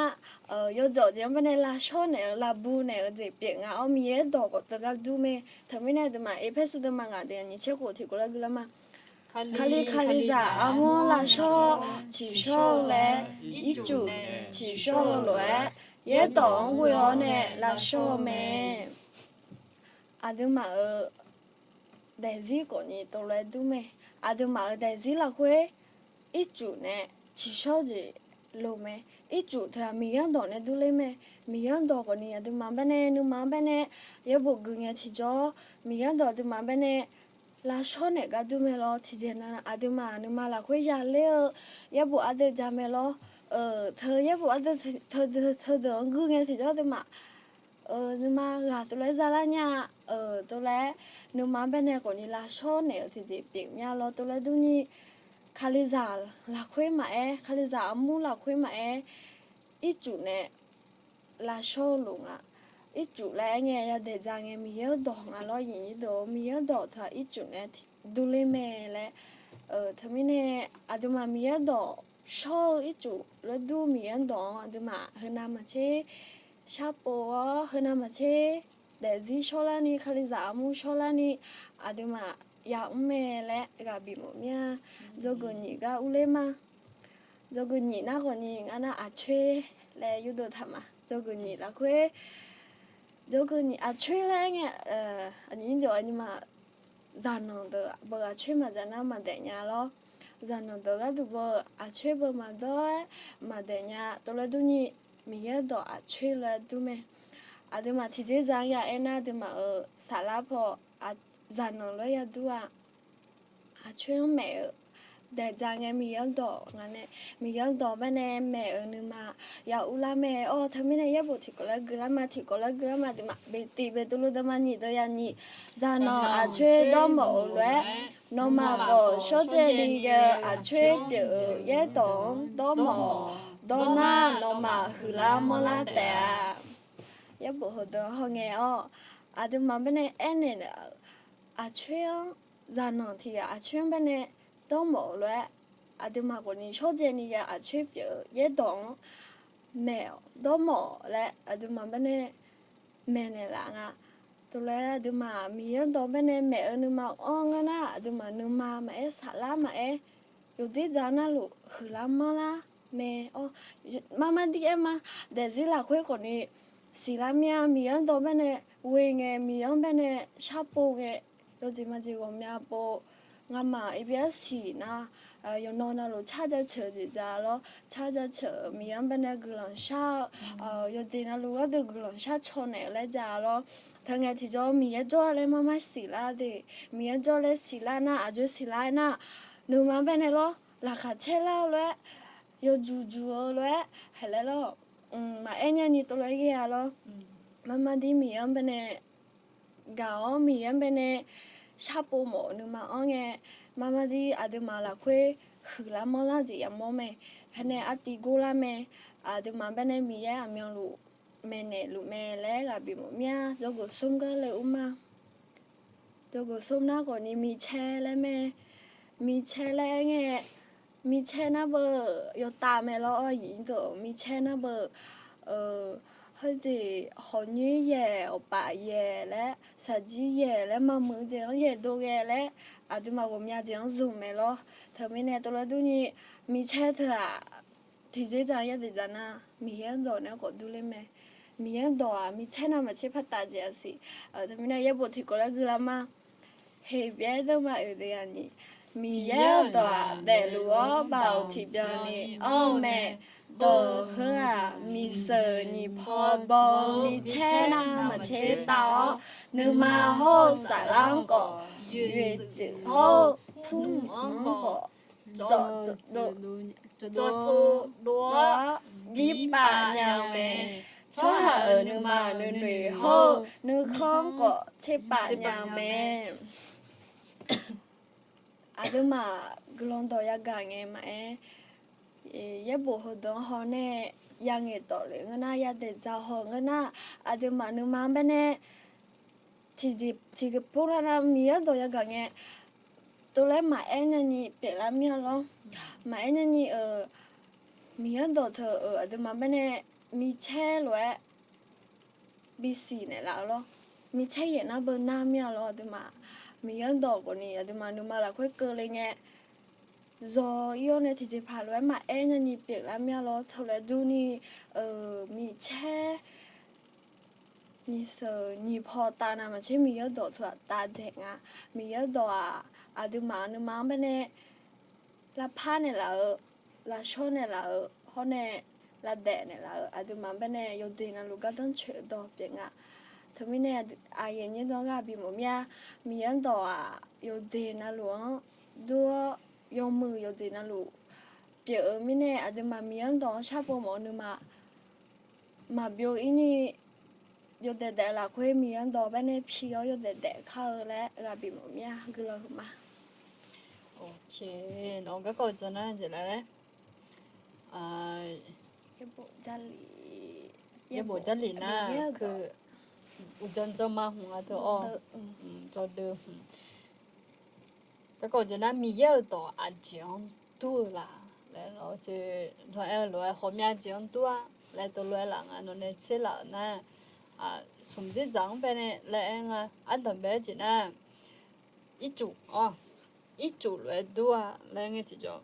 yawdzawq jeq-anr baenae lavshawr naeq-eu lavbu naeq-eu jeq pyeuf nga. Awr, Miqyaer dawq khawf teugar dur mae. Teumirnae aqduimaf Erpersu deuvma ngaq deuq-anr nyiq tser khof tiqkawv laer gui lar ma. Kali, Kalizaq armur lavshawr tsiqshawr-eu laer, ircuf tsiqshawr-eu lof-aer, yaerdawq-anr ghoe-awr nae lavshawr-eu mae. Aqduimaf-euq daefzir khawfni tov lof-aer dur mae. Aqduimaf-euq daefzir lafkhoer ircuf nae tsiqshawr jeq loq mae. Ircuf teu-aq Miqyaer-anr dawq nae durler mae. Miqyaer-anr dawq khawfni aqduimaf baenae nuima-anr baenae yaerbof gui ngae tiqjawr, Miqyaer-anr dawq aqduimaf baenae lavshawr naeq gar dur mae lor. Tiqjeq na aqduimaf nuima lafkhoer yaler-eu yaerbof ardeuv ja mae lor. Teu yaerbof ardeuv teudeuq-anr gui ngae tiqjawr aqduimaf nuima ghaq tov lof-aer zalar nya-a. Tov lof-aer nuima-anr baenae khawfni lavshawr naeq-eu tiqjeq pyeuf mya lor. Tov lof-aer durni, Kalizaq lafkhoer maqaer, Kalizaq armur lafkhoer maqaer, ircuf nae lavshawr-eu loq nga. Ircuf laer aer ngae yadaef ja ngae Miqyaer-anr dawq nga lor. Nyiq nyir deuq, Miqyaer-anr dawq teu-aq ircuf nae durler mae laer. Teumirnae aqduimaf Miqyaer-anr dawq shawr-eu ircuf lof-aer dur Miqyaer-anr dawq-anr aqduimaf heunav maqtser sharpov-awr, heunav maqtser daefzir shawrlarni, Kalizaq armur shawrlarni, aqduimaf yamr mae laer ghaq bif mawf mir-a. Dzawgeuf nyiq gar urler ma. Dzawgeuf nyiq nar khawfni ngar nar aqcoer laer yurdov taq ma. Dzawgeuf nyiq lafkhoer, dzawgeuf nyiq aqcoer laer aer ngae, aqnyir deuq aqnyir ma, zaqnanq deuq beu aqcoer maqdzaq nar maqdaef nya lor. Zaqnanq deuq gharduq beu aqcoer beu maqdawr-aer maqdaef nya. Tov lof-aer durni, Miqyaer dawq aqcoer lof-aer dur mae. Aqduimaf tiqjeq dzaq-anr ya aer nar aqduimaf-euq saflar paw zaqnanq lof-aer ya dur-a. Aqcoer-anr maeq-eu daefdzaq ngae Miqyaer-anr dawq nga nae, Miqyaer-anr dawq baenae maeq-euq nuima ya urlar mae. Awr, teumirnae yaerbof tiqkawv laer guilar ma, tiqkawv laer guilar ma. Aqduimaf Beqtiq Beqtuvluv deuvma nyiq deuq ya nyiq, zaqnanq aqcoer dawrmawf-euq lof-aer, nawmaf khawf shawrdzaeni ghae-eu aqcoer pyeuf-eu yaerdawq-anr dawrmawf-awq. Dawr nar nawmaf huiqlar manrlar taef-a. Yaerbof heudeuq-anr hawngae-awr, aqduimaf baenae aernaeq-euq aqcoer-anr, zaqnanq tiq ghaq aqcoer-anr baenae dawrmawf-euq lof-aer, aqduimaf khawfni shawrdzaeni ghae aqcoer pyeuf-eu yaerdawq-anr maeq-awq, dawrmawf-awq laer aqduimaf baenae maeqnaeq laf nga. Tov lof-aer aqduimaf Miqyaer-anr dawq baenae maeq-eu nuima anr ngeur nar, aqduimaf nuima maqaer, saflar maqaer, yawdzerdzaq navluf huiqlar manrlar mae. Awr, marmar dir aer ma, daefzir lafkhoer khawfni siqlar mir-a. Miqyaer-anr dawq baenae ghoe ngae, Miqyaer-anr baenae sharpov ngae, yawjeq majeq ghawqmya pov, ngamaf irbyaer siq nar, yawqnan navluf car jaceuq-eu jeq ja lor. Car jaceuq-euq Miqyaer-anr baenae guiqlanq shar-eu, yawjeq navluf gharduq guiqlanq shar caw naeq-eu laer ja lor. Teu ngae tiqjawr Miqyaer jawr-a laer marmar siqlar de. Miqyaer jawr laer siqlar nar, aqjox siqlar aer nar, nuima baenae lor, laqkhaq caerlar-eu lof-aer, yawjuq juq-eu lof-aer, haeq laer lor, maqaer nyani tov lof-aer ghae-a lor. Marmar dir Miqyaer-anr baenae gaq-awr, Miqyaer-anr baenae sharpov mawf-eu nuima anr ngae, marmar dir aqduimaf lafkhoer huiqlar manrlar jeq yamawr mae. Haeq nae artiv gorlar mae. Aqduimaf baenae Miqyaer aqmyanluf maeqnaeq luf mae laer ghaq bif mawf mir-a. Dzawgeuf smr gar laer ur ma. Dzawgeuf smr nar khawfni micaer laer mae. Micaer laer aer ngae, micaer nar beu yawtav mae lor. Awr, yif deuq micaer nar beu heujeq hawqnyoer yaeq, awqpaf yaeq laer, saqjir yaeq laer, maqmuiq jeq-anr yaeq dov ghae laer, aqduimaf ghawqmya jeq-anr zmq mae lor. Teumirnae tov lof-aer durni, micaer teu-aq, tiqjeq dzaq-anr yadaef dzaq nar, Miqyaer-anr dawq nae khawf durler mae. Miqyaer-anr dawq-aq micaer navmaqtser par taf jeq-a siq. Teumirnae yaerbof tiqkawv laer guilar ma. Heqbyaer deuvma oeq deuq ya nyiq, Miqyaer-euq dawq-aq daefluf-awr baoq tiqbyan ni anr-eu mae. Dawq heu-aq miqseuq nyiq paw baw-eu micaer navmaqtser tav-awr, nuima hawr-eu saflar-anr khawf, yoeqtsuif hawr-eu purmq-anr khawf, dzawqtsov dov-awr birpav nya-eu mae. Tsawrhaq-euq nuima nuinoeq hawr-eu nuikhanr-anr khawf tserpav nya-eu mae. aqduimaf guiqlanq dawq yagaq ngae maqaer, yaerbof heudeuq-anr haw nae, yangaeq dawq lef ngeur nar, yadaeq dzaq haw ngeur nar, aqduimaf nuima-anr baenae tiqjeq tiqjeq pov nar nar Miqyaer dawq yagaq ngae, tov laer maqaer nyani pyeuflar mir-a lor. Maqaer nyani-euq Miqyaer dawq teu-euq aqduimaf baenae micaer lof-aer bisiq naeqlaf-eu lor. Micaer yaeq nar beu nar mir-a lor. Aqduimaf Miqyaer dawq khawfni aqduimaf nuima lafkhoer keuvle ngae, zawq ir-awr nae tiqjeqpaq lof-aer maqaer nyani pyeuflar mir-a lor. Teulof-aer durni, micaer nyiqseuq nyiqpaw tav navmaqtser Miqyaer dawq teu-aq tav dzaeq nga. Miqyaer dawq-aq, aqduimaf nuima-anr baenae lavpar naeqlaf-eu, lavshawr naeqlaf-eu hawr nae lavdaef naeqlaf-eu, aqduimaf baenae yawqjeq navluf gardanr coeq-eu dawq pyeuf nga. Teumirnae aqyuif aqnyir dawr ghaq bimawf mir-a. Miqyaer dawq-aq, yawqjeq navluf-anr dur-awr, yawmuiq yawqjeq navluf pyeuf-eu mirnae, aqduimaf Miqyaer dawq-anr sharpov mawf-eu nuima maqbyov ir ni, yawdaef daef lafkhoer Miqyaer dawq baenae pi-awr yawdaef daef kar-eu laer ghaq bimawf mir-a. Guiqlanq huiqma. Nawq-eu garkawv jawr nar jeq laer, yaerbof Jarlif nar, uqdzan dzanma hmq-a teu-awr, jawrdeuv hmq. Garkawv jawr nar Miqyaer-euq dawq aqjeq-anr dur-eu laf laer lawr, aer-eu lof-aer hawmya jeq-anr dur-a laer teulof-aer laf nga. Nawqnae tser laf-euq nar, smq dzerdzaq-anr baenae laer aer nga. Ardanq bae-aer jeq nar, ircuf, ircuf lof-aer dur-a laer ngae tiqjawr,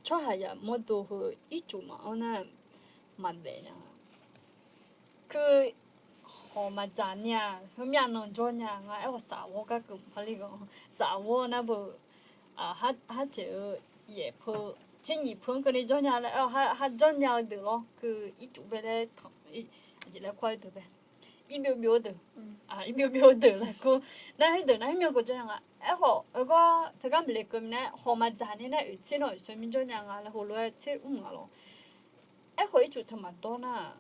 tsawrhaqzaq mawrdo heu ircuf maqanr nar, maqdaef nya. Keu hawq maqdzaq ni-aq, heumyav nan jawr nya nga. Aerkhawf safghawr garkeuv maqpar le gaq, safghawr nar beu, harteq-eu yaef peu, tser nyiq peu-anr keuvni jawr nya laer, aer-awr har jawr nya-eu deuq lawr. Keu ircuf bae laer tanq, aqjeq laer kawr-eu deuq bae, irbyov byov-eu deuq, irbyov byov-eu deuq laer kur. Nar khoerdeuq nar khoermyan keuv jawr nya nga. Aerkhawf heugar teugar maqle keuv minae, hawq maqdzaq ni nar oeq tser nan oeq tser mir jawr nya nga laer heulof-aer tser mr nga lawr. Aerkhawf ircuf teu maqdawr nar,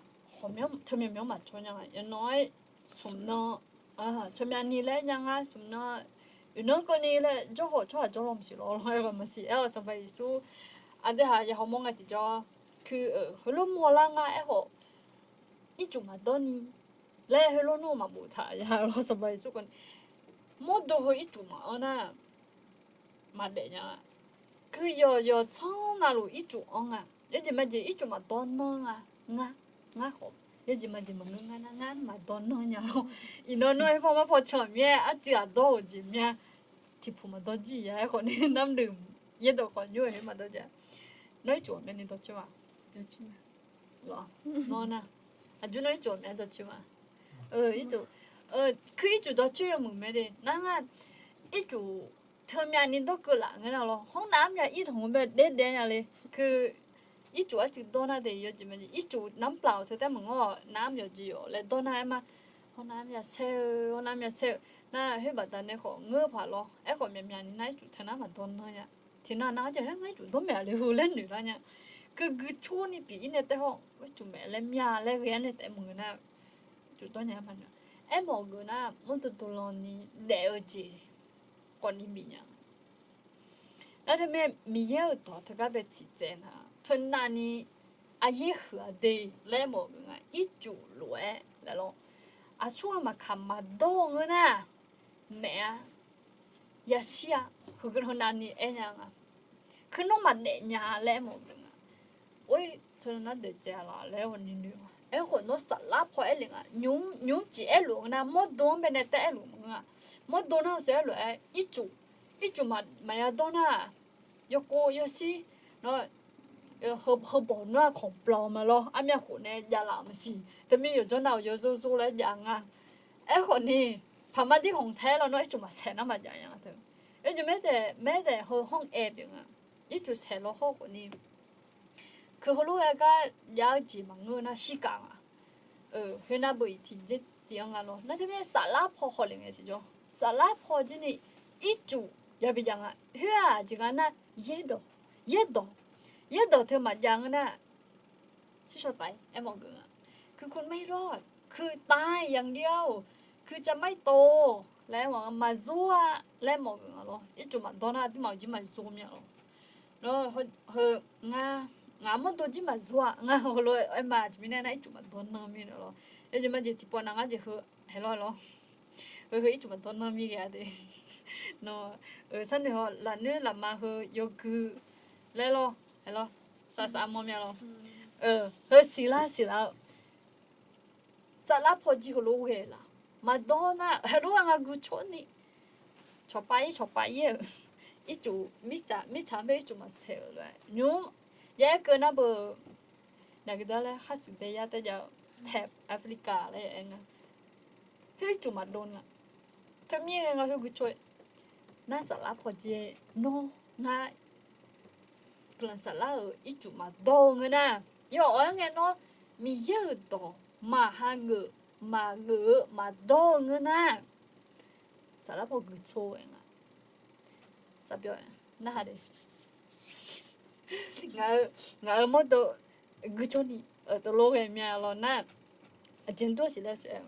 teumyan myan maqjawr nya nga. Yawqnan-aer smq nan, tsawrmyani laer nya nga, smq nan, oeq nan keuvni laer jawr khawf tsawrhaq jawr law maqsiq lawr, aerkhawf maqsiq. Aerkhawf Sanqpaq Yeqsur aqdui haq ya hawmawr nga tiqjawr, keu-euq heulof mawrlar nga. Aerkhawf ircuf maqdawr ni laer heulof nawr maqboftaq ya lawr. Sanqpaq Yeqsur kawv ni, mawrdo heu ircuf maqanr nar, maqdaef nya-a. Keu yawq yawq tsanr navluf ircuf anr nga. Yawjeq majeq ircuf maqdawr nanr nga. Ngar, ngar khawf yawjeq majeq maqngeur ngar nar, ngar maqdawr nanr nya lawr. Iqnan nawr aer paw mar paw can-euq mir-aer, arcuiv aqdawr-euq jeq mir-a. Tiqpuq maqdawr jir ya. Aerkhawf ni narmr deuq yaerdawq khawf nymr-eu khoer maqdawr ja. Nawr ircuf ghawqmyani dawrcoer ma? Nawr nar, aqjox nawr ircuf ghawqmyani dawrcoer ma? Ircuf, keu ircuf dawrcoer yawmuiq mae de. Nar nga, ircuf teumyani dawrkeuv laf ngeur nar lawr, hawr nav armyav ir tanq-eu bae daef daef nya le. Keu ircuf arcuiv dawr nar de, yawjeq majeq ircuf narmr plaf-awq teu taef maqngeur-awq, nav armyav jeq yawf laer dawr nar aer ma. Hawr nav armyav saer-eu, hawr nav armyav saer-eu. Nar khoer baqda nae khawf ngeur paq lawr. Aerkhawf myaqmyaq ni nar ircuf teu nar maqdawr nanr nya. Tiqnan nav-anr jaq haer ngar ircuf dawr maeq-a le heu laer noeq lar nya. Keu gui tur ni pyeuf ir nae taef hawr ircuf maeq laer mya laer ghae-ar nae taef maqngeur nar, ircuf dawr nya-aer maqnoeq. Aermawf-eu geuf nar mawrdo dovlan ni daef-eu jeq khawf ni bif nya. Nar teumirnae Miqyaer-euq dawq teugar bae tiqtsaev nar, teunav ni aryaer huiq-a de laer mawf-eu geuf nga. Ircuf lof-aer laer lawr, aqsurghaq maqkaq maqdawr-eu ngeur nar, maef-a, yashir-a, heugeuf heunav ni aer nya nga. Keunar maqdaef nya laer mawf-eu geuf nga. Or, teunav nar daef dzae-a laf laer-awq ni noeq-a. Aerkhawf nawr saflar paw aer lef nga. Nymq mr ciq aerluf-eu nar mawrdo-anr baenae taef aerluf maqngeur-a. Mawrdo nar-eu sawf aerlof-aer ircuf, ircuf maqya dawr nar-aq, yawkov yawshir, nawr heubawq nar-aq khanqblan ma lawr, armyav khof nae javlaf-euq maqsiq. Teumir yawqjawr nav-euq yawzor zor laer jav nga. Aerkhawf ni, paqma dir khanq tae-aer lawr nawr ircuf maqsaeq nar maqjav nya teu. Yawjeq maertaeq maertaeq heu hawr-aer pyeuf nga. Ircuf saeq lawr hawr khawf ni, keu heulof-aer gar jav-eu jeq maqngeur nar shirkaf nga. Khoernar beu iq tiq dzer tiq-anr nga lawr. Nar teumirnae saflar paw hawlef ngae tiqjawr, saflar paw jir ni ircuf yabi jav nga. Khoer-aq jeq nga nar, yaerdawq, yaerdawq, yaerdawq teu maqjav ngeur nar, shir shaw taf-aer aermawf-eu geuf nga. Keu keu maer lawr, keu tav-aer yamq lir-awr, keu cav maer tov-or, laer maqzor-a laer mawf-euq nga lawr. Ircuf maqdawr nar aqduimaf-euq jir maqzor mya lawr. Lawr, heu, ngar, ngaq mawrdo jir maqzor-a. Ngar heulof-aer ma aqjeq mirnae nar ircuf maqdawr nan mir-a lawr. Yawjeq majeq tiqpawf nav ngar jeq heu haeq lawr lawr. Heu heu ircuf maqdawr nan mir ghae-a de. Nawr, sharnoeq haw lafnoer lafma heu yawgui laer lawr, haeq lawr, safsaf mawr mya lawr. Heu siqlar siqlar-eu saflar pawjir heulof ghae laf. Maqdawr nar heulof-aer ngar guicoer ni cawqpav ir cawqpav ir-euq, ircuf mirtsaq mirtsaq-anr bae ircuf maqsaeq-euq lof-aer nymr ya aer keuv nar beu, naqgeu dar laer khar siq bae yar tae jav-eu, tae Africa laer aer nga. Khoer ircuf maqdov nga. Teumirnae nga khoer guicoer nar saflar pawjir nawr ngar guiqlanq saflar-euq ircuf maqdawr-eu ngeur nar, yawawq-aer ngae nawr Miqyaer-euq dawq maqha geuf maqgeuf-eu maqdawr-eu ngeur nar, saflar paw guicoer-aer nga. Saqbyawr narhaq de. Ngaq-euq mawrdo guicoer ni teulof ghae mya lawr nar, aqjeq dur-a siq laer saef-aer,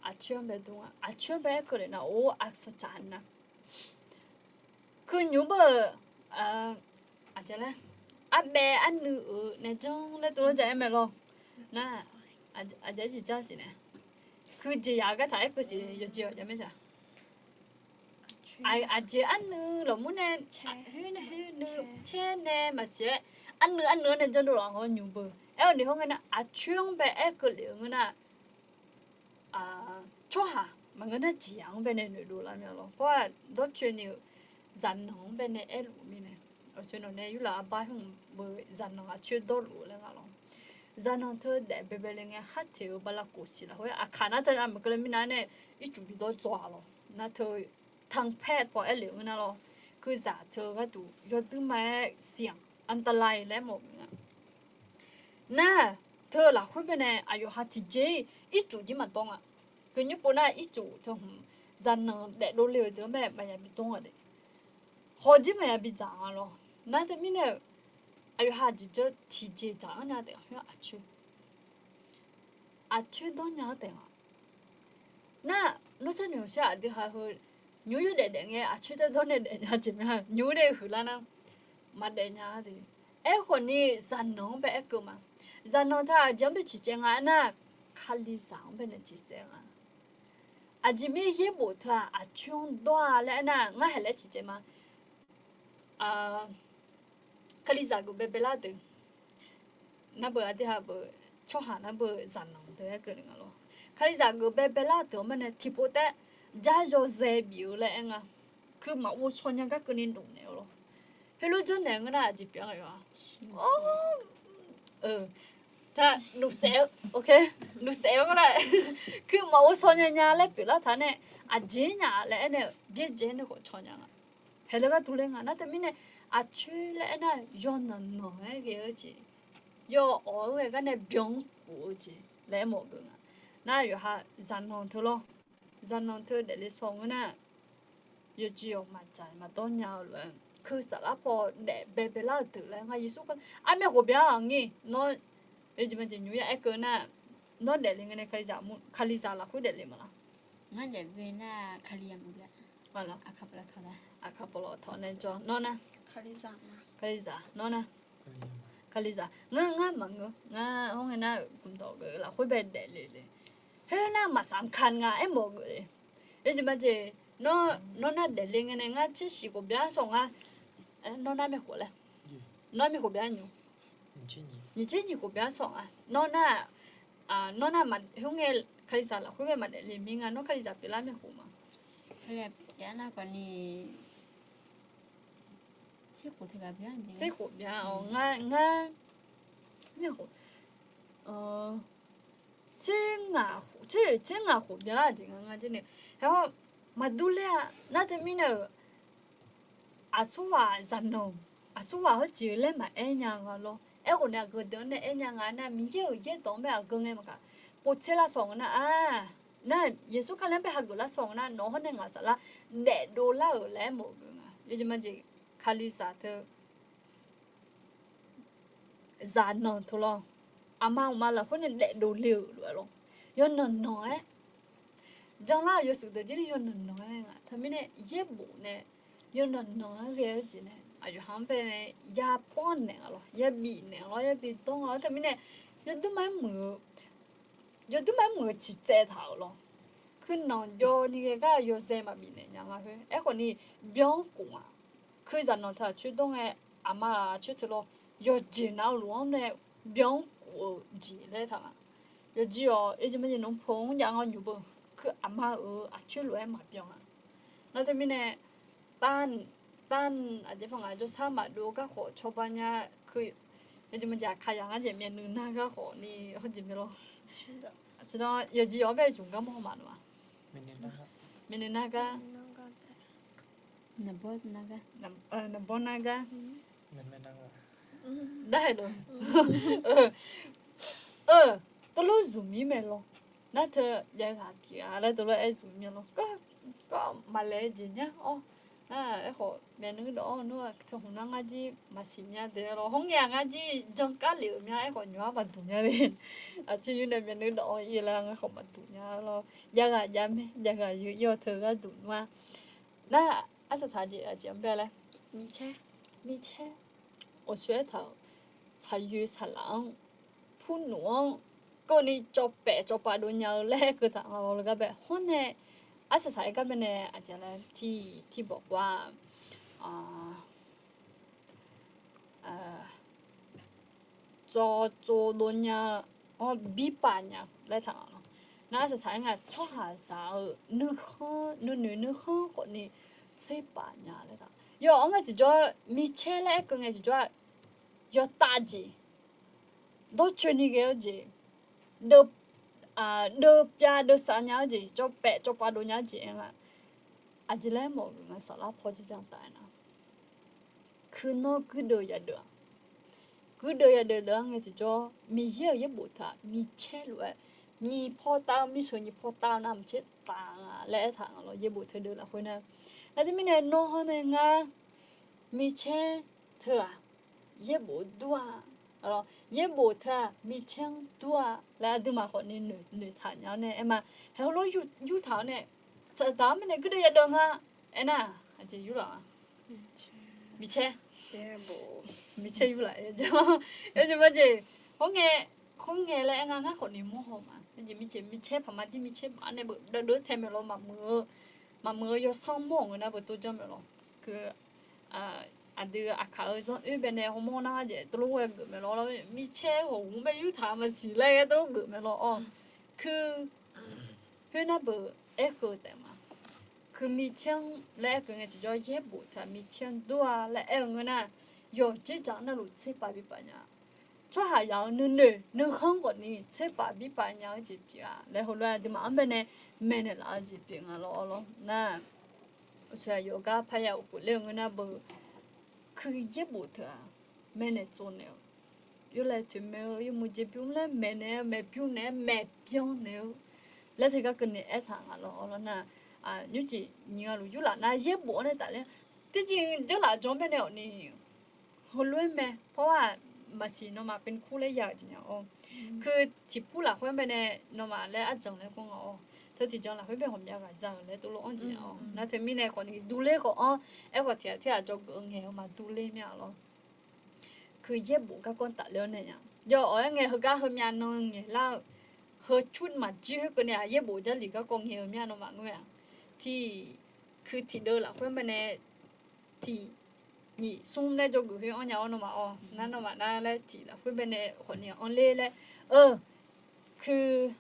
aqcoer-anr bae dur nga. Aqcoer-anr bae aer keuvle nar or aqsaqcaq nar, keuv nymr beu, aqjeq laer, arbaev arnuiv-euq nae janr laer teulof jaq-aer mae lawr. Nar, aqjeq jeq janr siq nae, keuv jeq yaq-eu gartaq aer keuv siq yawqjeq-awq jamaer saq. Aqjeq arnuiv lafmur nae, khoer nuiv caer nae maqsiq-aer, arnuiv arnuiv-anr nae janr dov laf-awr nymr beu. Aer-awr ni hawr ngae nar aqcoer-anr bae aer keuvle-eu ngeur nar, tsawrhaq maqngeur nar jeq yaq-anr bae nae noeqdov lar mya lawr. Pawr-aq dawrcoeni-euq zaqnanq-anr bae nae aerluf-eu mirnae, aqcoer nawq nae yurlaf arbar hmq beu zaqnanq aqcoer dawrluf-eu laer nga lawr. Zaqnanq teu daef baebae le ngae khar teq-eu bala kof siq lafkhoer aqkaq nar teu aqmeuq keuvle mirnae nae ircuf bidawr dzaw-a lawr. Nar teu tanqpaer paw aer le-eu ngeur nar lawr, kurzaq teu gharduq yawdui ma-aer siq-anr อันตราย laer mawf-eu nga. Nar, teu lafkhoer bae nae aqyawf ha tiqjeq-ir ircuf jir maqdawr nga. Keuv nymr pov nar ircuf teu hmq zaqnanq daefdov le-euq deuq-anr bae maqya bidawr nga de. Hawq jir maqya bidzaq nga lawr. Nar teumirnae-euq aqyawf ha jeq jawr tiqjeq dzaq-anr nya taef-a khoer aqcoer, aqcoer dawr nya-anr taef nga. Nar, nawr sharnoeq-awq shar aqdui ha heu nymr yawdaef daef ngae aqcoer taedawr nae daef nya jeq ma. Nymr nae huiqlar nar maqdaef nya-a de. Aerkhawf ni zaqnanq-anr bae aer keuv ma. Zaqnanq teu aqjeq-anr bae ciqcaev nga aernar, Kalizaq-anr bae nae ciqcaev nga. Aqjeq mirnae yaerbof teu-aq aqcoer-anr dawr-a laer aernar, ngar haeq laer ciqcaev ma. Kalizaq geuf baebae lar deuq, nar beu aqdui ha beu, tsawrhaq nar beu zaqnanq deuq aer keuvle nga lawr. Kalizaq geuf baebae lar deuq-anr bae nae tiqpov taef-aer jar yawzae bif-eu laer aer nga. Keuv maqghov shaw nya gar keuvni noeq naeq-eu lawr. Heulof janrnaeq ngeur nar aqjeq pyeuf-a yawf-a. Taq nuqsaef-eu, nuqsaef-eu gharduq, keuv maqghov shaw nya nya laer pyeuflar taq nae, aqjeq nya laer aernaeq-eu byaerdzae nae khawf caw nya nga. Haeq laer gharduq ler nga nar teumirnae, aqcoer laer aernar yawnanq nanq-aer ghae-eu jeq, yawawq-eu ghae gar nae byan-anr khof-eu jeq laer aermawf geuf nga. Nar yawqha zaqnanq teu lawr, zaqnanq teu daefle shaw ngeur nar, yawjeq-awq maqdzaq maqdawr nya-eu lof-aer, keuv saflar paw daef baebae lar-eu deuq laer nga Yeqsur kar armaer khof byan-a ngir nawr, yawjeq maqjeq nymr ya aer keuv nar, nawr daefle ngae nae Kalizaq lafkhoer daefle maqlar? Ngar daefle nar Kalizaq maqbyan. Aqkaq pawlawq tawq nae jawr nawr nar, Kalizaq nawr nar, Kalizaq ngar ngar maqngeur ngar hawr ngae nar, gmqdawq geuf lafkhoer bae daefle le. Khoernar maqsaq mqka nga aermawf geuf le. Yawjeq maqjeq, nawr nar daefle ngae nae ngar tser shiq khof byan sawq nga. Nawr nar maer khof laer, nawr maer khof byan nymr, nyiq tser nyiq khof byan sawq nga. Nawr nar, nawr nar, khoerngae Kalizaq lafkhoer bae maqdaef le mir nga. Nawr Kalizaq pyeuflar maer khof ma? Nar khawf ni tser khof byan, ngar, ngar, tser ngaq khof byanlar jeq nga ngar jir ni. Aer-awr maqdur ler-a. Nar teumirnae-euq aqsurghaq zaqnanq, aqsurghaq hawjeq-eu laer maqaer nya nga lawr. Aerkhawf nae aqgeu deuq-anr nae aer nya nga nar, Miqyaer-euq yaerdawq-anr bae aqgeu ngae maqkaq povtser lar shaw nga nar-a. Nar Yeqsur Kali-anr bae hageuf lar shaw nga nar, nawq-anr hawr nae ngaq saflar daefdov lar-euq laer aermawf-eu nga. Yawjeq maqjeq Kalizaq teu zaqnanq teu lawr, aqma uqma lafkhoer nae daefdov le-euq lof-aer lawr, yawnanq nanq-aer janlar-euq yawshuif deuq jir ni yawnanq nanq-aer nga. Teumirnae yaerbof nae yawnanq nanq-aer ghae-eu jeq nae aqyawf ha-anr bae nae ya pawr naeq-a lawr, ya bif naeq-a lawr, ya bi dawr-a lawr. Teumirnae yawdmr ma-aer muiq-eu, yawdmr ma-aer muiq-eu ciqtsaev taq-euq lawr. Kuirnanq jawv ni ghae gar yawzae maqbif naeq nya nga khoer. Aerkhawf ni byan-anr kof-a. Kuir zaqnanq teu aqcoer dawr ngae, aqma-aq aqcoer teu lawr, yawqjeq nav-eu lof-anr nae byan-anr kof-eu jeq laer taq nga. Yawqjeq-awq, yawqjeq maqjeq nmr pov-anr jav nga nymq beu, kuir aqma-euq aqcoer lof-aer maqbyan-a. Nar teumirnae, tan, tan, aqjeq paq ngaq jawrshar maqdov-eu garkhawf cawba nya. Kuir yawqjeq maqjeq aqkaq yaq ngar jeq myavnuiv nar garkhawf ni hawjeq mae lawr. Yawqjeq yawq-anr bae zmq gar mawr haw maqnmr-a. Myavnuiv nar gar, naqbawr nar gar, darhaeq lof, teulof zmq mir mae lawr. Nar teu jav ghaq pyeuf-a laer teulof-aer zmq mir lawr. Gar maqlaeq-eu jeq nya-awr. Nar aerkhawf myavnuiv dawq-anr nmr-aq teu hmq nar ngar jir maqsiq mya deuq-aer lawr. Hawr ngae-aq ngar jir jan kar lef-euq mya aerkhawf nymq-ar maqduq nya le. Aqcir nymr nae myavnuiv dawq-anr ir laer ngar khawf maqduq nya lawr. Jav ghaq jav mae, jav ghaq yeu ir-awr teu gharduq nmr-a. Nar arsaq saq jeq aqjeq-anr bae laer, micaer, micaer, awqsoer aertaq-euq saqyoeq saqlaq-anr, purnmf-anr keuvni cawv paef cawv pav dov nya-eu laer aerkeuv taq nga lawr. Lawr gar bae hawr nae, arsaq saq-aer gar bae nae aqjeq laer tir, tirbawq kov-a, tsawv tsov dov nya-awr birpaf nya laer taq nga lawr. Nar arsaq saq-aer nga tsawrhaqzaq-euq nuikhanr nuinoeq nuikhanr khawfni tserpaf nya laer taq. Yawf-anr ngae tiqjawr micaer laer aerkeuv ngae tiqjawr-aq, yawtav jeq, dawrcoeni ghae-eu jeq, deuvpyav deuvsav nya-eu jeq, cawv paef cawv pav dov nya-eu jeq-aer nga. Aqjeq laer mawf-euq nga saflar paw jir jan taf-aer nar, kuirnawr guirdeuv yadeuv-aq, guirdeuv yadeuv deuv-anr ngae tiqjawr Miqyaer-euq yaerbof teu-aq micaer lof-aer nyiq paw tav-eu, mirsheuq nyiq paw tav-eu nar maqcaer taf nga laer aertaq nga lawr. Yaerbof teu deuv lafkhoer nar, nar teumirnae nawr hawr nae ngar micaer teu-aq yaerbof dur-a, yaerbof teu-aq micaer-anr dur-a laer aqduimaf khawfni noeqtaq nya-awr nae aer ma. Haeq heulof yurtaq-awr nae, saqdaq-anr bae nae guirdeuv yadeuv nga aernar, aqjeq yurlaf-a, micaer, micaer yurlaf-a, yawjeq maqjeq, hawr ngae, hawr ngae laer aer nga ngar khawfni mawr haw ma. Yawjeq micaer paq ma dir micaer baf-awr nae beu dav deuv tae maeq lawr, maqmuiq-eu, maqmuiq-eu yawsanr mawr-euq ngeur nar beu tov janr maeq lawr. Aqdui aqkaq-eu zanr oer bae nae hawmawr nar jeq tov lof ghoer geuf maeq lawr. Micaer ghawqhmq bae yurtaq maqsiq laer ghae tov lof geuf maeq lawr-awr. Kuir, khoernar beu aerkeuv taef ma. Kuir micaer-anr laer aerkeuv ngae tiqjawr yaerbof teu-aq micaer-anr dur-a laer aer-eu ngeur nar, yawqjeq jaq navluf tserpav bipaf nya, tsawrhaqzaq-euq nuinoeq nuikhanr khawfni tserpav bipaf nya-eu jeq pyeuf-a laer heulof-aer aqduimaf-anr bae nae maeqnaeq laf-eu jeq pyeuf nga lawr-awr lawr nar, uqshoe aqyawf gar parya uqkhof ler-eu ngeur nar beu, kuir yaerbof teu-aq maeqnaeq tsovnaeq-eu, yawlaeq toeqmaeq-eu yawmuiq jeq bymr laer maeqnaeq-eu, maeqbymr naeq-aer maeqbyan naeq-eu laer teugar keuvni aertaq nga lawr-awr lawr nar, nymrcif nyiq ghaq luf yurlaf nar yaerbof-awr nae tafler, tiqjeq jeurlaf jan-anr bae nae awq ni heulof-aer mae. Pawr-aq, maqsiq nawmaf pyaeqkur laer ya-euq jeq nya-awr, kuir tiqpur lafkhoer-anr bae nae nawmaf laer arjanq laer kur nga-awr, teu tiqjan lafkhoer bae ghawqmya ghaq za-euq laer tov lof-anr jeq nya-awr nar, teumirnae khawfni durler khawf-anr aerkhawf tiq ghaq tir ghaq dzawgeuf-eu ngaeq-eu maqdurler mir-a lawr. Kuir yaerbof garkawv tafler-awr nae nya, yawf awq-aer ngae heugar heumyav nan ngaeqlar-eu, heu cur maqjir khoerkeuv nae-aq yaerbof jarlif garkawv ngaeq-eu mir-a nawmaf ngeur-a. Tiq, kuir tiqdeuv lafkhoer bae nae tiq nyiq smr laer dzawgeuf khoer-anr nya-awr nawmaf-awr nar, nawmaf nar laer tiq lafkhoer bae nae khawfni anr ler laer, eu, kuir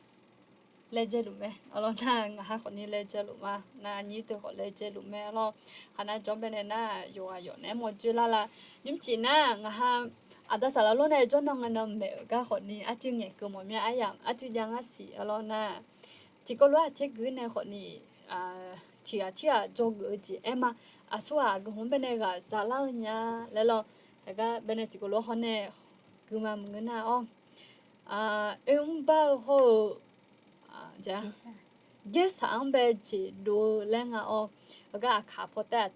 laejae luf mae-awr lawr nar, ngaq ha khawfni laejae luf ma nar, aqnyir teu khawf laejae luf mae-awr lawr. Khaqnav jawr bae nae nar, yawqghaq yawf naeq-aer mawr dzoerlar la. Nymrcif nar ngaq ha aqda saqlaq lor nae jawrnan ngae nan maeq-euq gar khawfni arcuiv ngaeqkeuv mawf mir-a, aryamq arcuiv jav ngar siq-awr lawr nar, tiqkawv lof-aer aqter guir nae khawfni tiq ghaq tir ghaq dzawgeuf-eu jeq aer ma. Aqsur ghaq aqgeu hmq-anr bae nae ghaq zalar-eu nya laer lawr. Aqgar bae nae tiqkawv lof-aer hawr nae guima maqngeur nar-awr, oermr bar-eu hawr-eu, jarsaq-anr bae jeq dov-eu laer nga-awr, heugar aqkaq paw taer,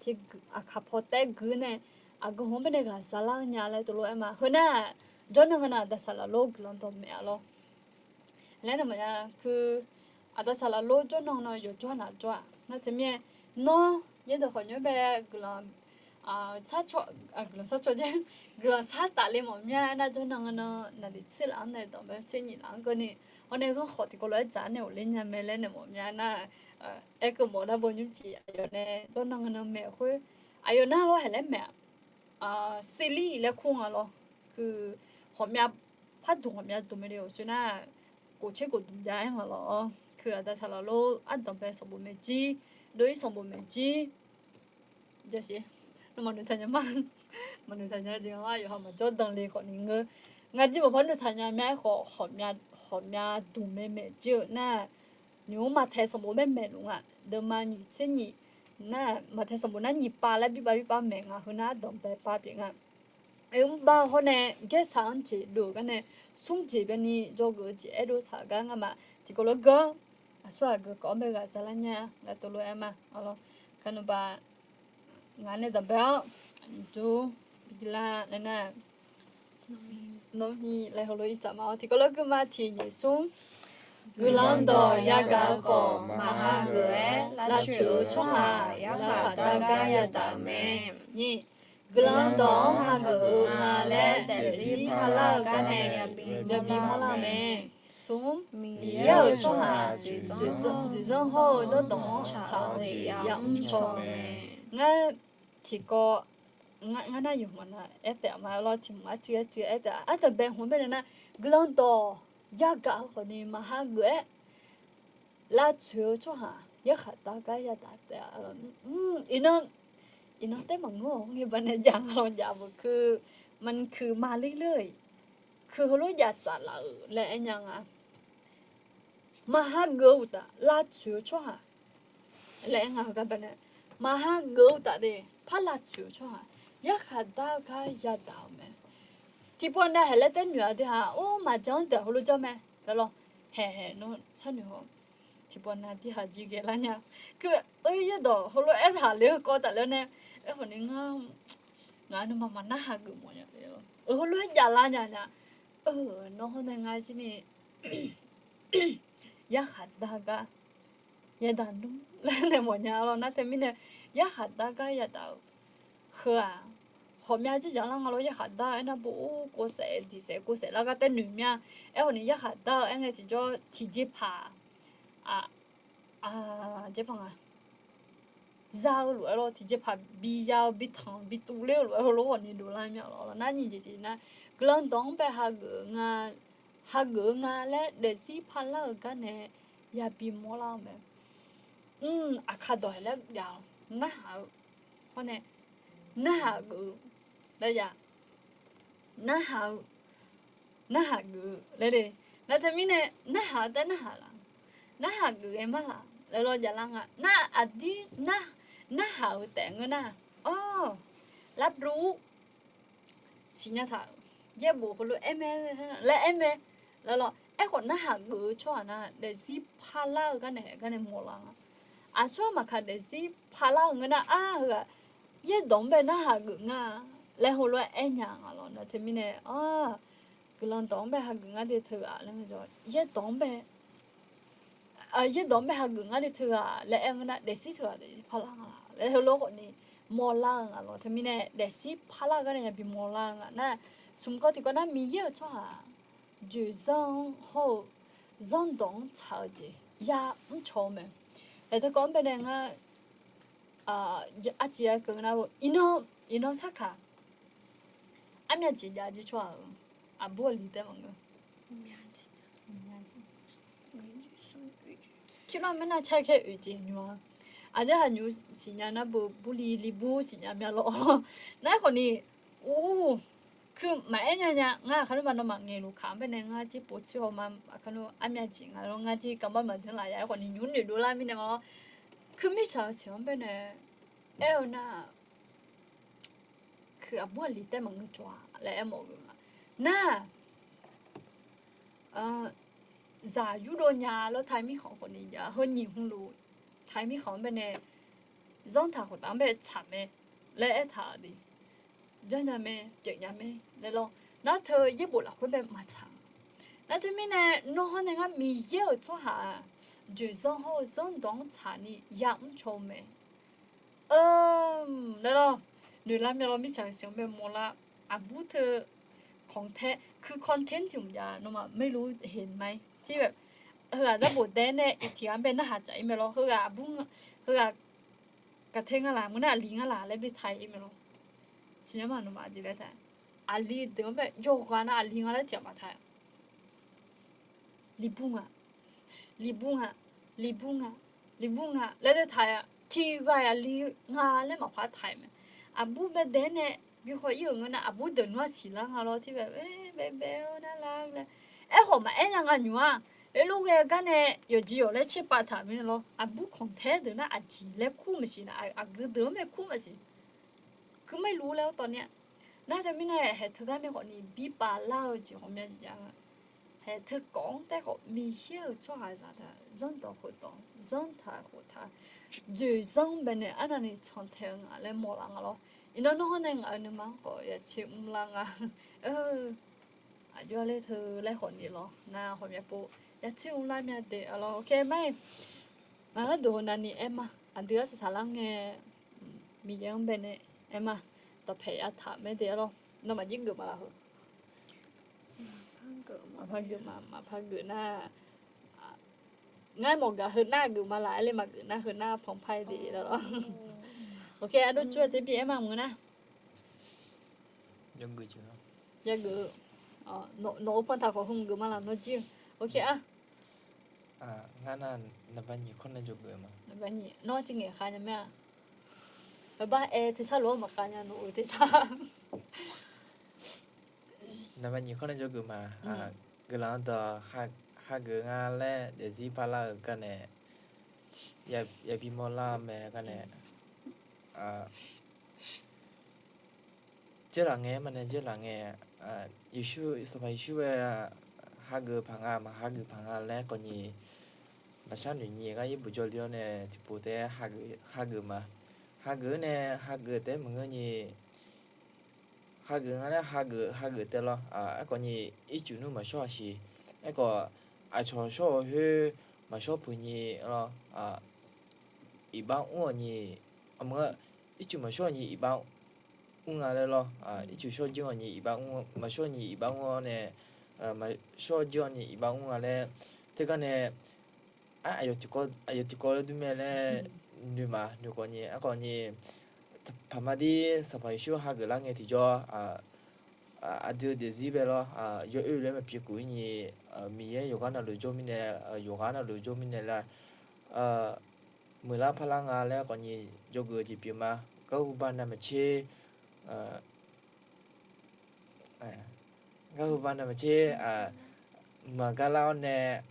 aqkaq paw taer guir nae aqgeu hmq-anr bae nae ghaq zalar-eu nya laer tov lof-aer ma. Heu nar, jawrnan ngae nan aqda saqlaq lor guiqlanq dawqmaeq-a lawr. Laer nawmaf ya kuir aqda saqlaq lor jawrnan nan yawqjawr naq jawr-aq. Nar teumirnae, nawr yaerdawq khawf nymr bae guiqlanq sar caw, guiqlanq sar caw jaer, guiqlanq sar tafle mawf mya nar jawrnan nan naqliq tser laf-anr nae danqbae tser nyif laf-anr keuvni, hawr nae ghanrkhawf tiqkawv lof-aer dzaq-anr nae ghofler nya mae laer nae mawf mya nar, aerkeuv mawf-eu nar bo nymrcif aqyawf nae jawrnan nan maeq khoer, aqyawf nar lawr haeq laer maeq-aq, sirlir laer kur nga lawr. Heu ghawqmya, par duq ghawqmya duq mae le-awq sher nar, kof tser kof duq jav-aer nga lawr. Heu aqda saqlaq lor ardanqbae sanqbof maeq jir, dov-ir sanqbof maeq jir. Maqnoeq taqnya ma, maqnoeq taqnya jeq nga-ar yawqha maqjawr dan le khawfni ngeur. Ngaq jir maqpar noeq taqnya mya-aer khawf, ghawqmya duq mae maeq jir-eu nar, nymq-mr maqtaeq sanqbof mae maeq luf nga. Deuvma nyiq tser nyiq nar, maqtaeq sanqbof nar nyiq pav laer birpav birpav maeq nga. Heu nar ardanqbae pav pyeuf nga. Oermr bar hawr nae gaersaq-anr jeq dov-eu gar nae, smr jeq byanni dzawgeuf-eu jeq aerdov taq-eu gar ngamaf tiqkawv lof geur-awr, aqsur aqgeu kawv-anr bae ghaq za lar nya. Ngar tov lof-aer ma. Arlawr, kar nmr ba, ngaq nae danqbae-awr, aqnyir dur, bi lar laer nar, nawr mi laer heulof-aer tsaf ma-awr tiqkawv lof geur ma. Tiq nyiq smr. Guiqlanq dawq yagaq-eu khawf maqha geuf-aer lavtsoeq-eu tsawrhaq yarkhaq dar gar yadaq-euq mae. Guiqlanq dawq-anr hageuf-eu nga laer daefzir parlar-eu gar nae yabi mawrlar-eu mae. Smr. Miqyaer-euq tsawrhaq dzoeqdzanr hawr-eu zanrdawq-anr tsaq-eu jeq yamr caw-eu mae. Ngar tiqkawv, ngar nar yawqmaf nav aer taef-a ma lawr, tiq mq arcuiv arcuiv aer taef-a. Ardanqbae hmq-anr bae nae nar, guiqlanq dawq yagaq-eu khawfni maqha geuf-aer lavtsoeq-eu tsawrhaq yarkhaq dar gar yadaq taef-a. Iqnan, iqnan taer maqngeur-awq, ngae baqdanae jav nga lawr jav beuq keuv, maqnkuiq maqler ler-iq, keuv heulof jav tsaf laf-euq laer aer nya nga. Maqha geuf-eu uqtaf lavtsoeq-eu tsawrhaq laer aer nga. Heugar baqdanae, maqha geuf-eu uqtaf de, par lavtsoeq-eu tsawrhaq yarkhaq dar-eu gar yadaq-euq mae. Tiqpov nav haeq laer taer noeq-a de ha, or maqjan-anr deuq heulof janr mae laer lawr. Haeq haeq nawr sharnoeq haw. Tiqpov nav tir haq jir ghae lar nya. Keuv-eu yaerdawq heulof aertaq le-eu kawv taf le-awr nae, aerkhawf ni ngar, ngaq nuima maqnarhaq geuf mawf nya. Heulof-aer jav lar nya nya. Nawr hawr nae ngar jir ni yarkhaq dar gar yadaq nmr laer nae mawf nya lawr. Nar teumirnae yarkhaq dar gar yadaq-euq heu-aq, ghawqmya jir jaq lar nga lawr. Yarkhaq dar aernar bo or kov saef diq saef kov saef lar gar taer noeq mya. Aerkhawf ni yarkhaq dar-eu aer ngae tiqjawr tiqjeqpaq, a, jeqpaq nga za-eu lof-aer lawr, tiqjeqpaq biya-eu bitanq bituvler-eu lof-aer heulof khawfni dovlar mya lawr. Nar nyiq jeq jeq nar, guiqlanq dawq-anr bae hageuf-eu nga, hageuf-eu nga laer daefzir parlar-eu gar nae yabi mawrlar-eu mae. Aqkaq dawq haeq laer jav-awq, narhaq-eu, hawr nae narhaq geuf-eu laer jav, narhaq-eu, narhaq geuf-eu laer de. Nar teumirnae narhaq-eu taef narhaq laf, narhaq geuf-eu aer mar laf laer lawr javlar nga. Nar aqdir narhaq-eu taef ngeur nar, awr, lavdov siqnya taq-euq yaerbof heulof aer mae laer aer mae laer lawr. Aerkhawf narhaq geuf-eu tsawrhaq nar daefzir parlar-eu gar nae gar nae mawrlar nga. Aqsur-aq maqkaq daefzir parlar-eu ngeur nar, ar, heu-aq yaerdawq-anr bae narhaq geuf nga laer heulof-aer aer nya nga lawr. Nar teumirnae, guiqlanq dawq-anr bae hageuf ngar de teughaq laer, yaerdawq-anr bae yaerdawq-anr bae hageuf ngar de teughaq laer aer ngeur nar, daefzir teughaq daefzir parlar nga laer heulof khawfni mawrlar-eu nga lawr. Teumirnae daefzir parlar-eu gar nae yabi mawrlar-eu nga nar, smq kawv tiqkawv nar Miqyaer-euq tsawrhaq dzoeqzanr-anr hawr-eu zanrdawq-anr tsaq-eu jeq yamr caw-eu mae. Aerteu kawv-anr bae nae ngar, arciv ya keuv nar, iqnan, iqnan sarkaq armyav jeq jav jir tsawrhaq-euq aqbur aqli tae maqngeur. Kirlar maernar carkhaer oeq jeq nymr-a. Aqjeq haq nymr siqnya nar, beu burli li bur siqnya mya lawr. Nar khawfni, or, keuv maqaer nya nya. Ngar aqkar nmr ba nawmaf ngaeqluf kaq-anr bae nae ngar jir pov tser haw ma, aqkar nmr armyav jeq nga lawr, ngar jir kanr bar maqjanr laf ya. Aerkhawfni nymr noeqdov lar mirnae ma lawr. Keuv mirtsaq-eu siq-anr bae nae aer-eu nar, keuv aqbur aqli tae maqngeur cawq-a laer aermawf-eu nga. Nar, zaq yurdov nya lawr, taq-ir mirkhanq khawfni jav heu nyiq hmq luf, taq-ir mirkhanq-anr bae nae zanrtaq khawf taf-anr bae tsaq mae laer aertaq-euq de. Janrnya mae, pyeufnya mae laer lawr. Nar teu yaerbof lafkhoer bae maqtsaq. Nar teumirnae nawr hawr nae ngar Miqyaer-euq tsawrhaq-aq, dzoeqzanr hawr-eu zanrdawq-anr tsaqni yamr caw-eu mae. Laer lawr, noeqlar myav lawr, mirtsaq siq-anr bae mawrlar. Aqbur teu content, คือ content tiq mq jav nawmaf ไม่รู้เห็นไหม ที่แบบ heughaq darbof dae nae iqtiq ghaq-anr bae narhaq tsaf-ir mae lawr. Heughaq aqbur, heughaq gaqtae nga laq, meuq nar aqli nga laq laer bae taq-ir mae lawr. Siqnya ma nawmaf aqjeq laer taq. Aqli deuq-anr bae yawqghaq nar aqli nga laer tiq ghaq maqtaq-a. Liqbur nga, liqbur nga, liqbur nga, liqbur nga laer dae taq-a. Tiq ghaq aqli nga laer maqpar taq-aer mae. Aqbur bae dae nae bi haw-ir-euq ngeur nar aqbur deuq nmr-aq siqlar nga lawr, ที่แบบ bae bae-awr narlar laer. Aerkhawf maqaer nya nga nymq-aq, erlof ghae gar nae yawqjeq yawq laer tserpav taq mirnae lawr. Aqbur ของแท้ deuq nar aqjeq laer kur maqsiq nar, aqgeu deuq-anr mae kur maqsiq. คือ ไม่รู้ laer-awr tawv nar-a. Nar teumirnae haeq teugar nae khawfni birpav lar-eu jeq ghawqmya jeq jav-a. Haeq teukawv-anr taef khawf Miqyaer-euq tsawrhaqzaq taq zanrdawq khofdawq, zanrtaq khoftaq, dzoeqzanr baenae arnavni cantae-eu nga laer mawrlar nga lawr. Iqnan nawr hawr nae ngaq-euq nuima-anr khawf yatser mrlar nga. Aqjox-aer ler teu laer khawfni lawr nar ghawqmya pov yatser mrlar mya de-a lawr. Ok, mar-iq, ngaq gharduq hawq navni aer ma. Aqdui arsaq saqlar ngae, Miqyaer-anr baenae aer ma. Dawqpae yataq mae de-a lawr. Nawmaf jir geuf ma laf heu? Maqpar geuf ma, maqpar geuf nar, ngar mawqgaq heu nar geuf ma laf, aer le maqgeuf nar heu nar panqpar-aer de-a lawr. Ok, ardov cur-a tae bi aer ma mq-eu nar. Yageuf, nawq-euq panq taq khawf heu mq geuf ma laf nawr jir-eu. Ok-a. Ngar nar, naqba nyiq kawr nae jawrgeuf ma. Naqba nyiq nawr civ ngaeq khav nya mae-a. Aqbar aer tersar lof-anr maqkhav nya nawq-euq tersar. Naqba nyiq kawr nae jawrgeuf ma. Guiqlanq-anr dawq hageuf nga laer daefzir parlar-euq gar nae, yabi mawrlar-eu mae gar nae, dzeurlaf ngae ma nae dzeurlaf ngae, Yeqsur, Sanqpaq Yeqsur-aer hageuf paq nga, maqhageuf paq nga laer khawfni maqshar noeq nyi gar yaerbof jawrle-awr nae tiqpov taef-aer hageuf ma. Hageuf-eu nae hageuf taef-aer maqngeur ni, hageuf nga laer hageuf, hageuf taef lawr. Aerkhawfni ircuf nmr maqshawr-a siq. Aerkhawf aqcawq shawr-eu khoer maqshawr puq ni lawr. Iqbax mr-awq ni, maqngeur, ircuf maqshawr ni iqbax mr nga laer lawr. Ircuf shawr jir-awq ni iqbax mr, maqshawr ni iqbax mr-awr nae, maqshawr jir-awq ni iqbax mr nga laer. Teugar nae, aqyawf tiqkawv laer dur mae laer noeq ma, noeq khawfni, aerkhawfni paqma dir Sanqpaq Yeqsur hageuf lar ngae tiqjawr, aqdui-eu daefzir bae lawr, yawoer laer maqpyeuf kuf-ir ni, Miqyaer yawqghaq navluf jawr mirnae, yawqghaq navluf jawr mirnae lar, muiqlar parlar nga laer khawfni jawrgeuf-eu jeq pyeuf ma. Garhu bar navmaqtser, garhu bar navmaqtser, maqgar lar-awr nae,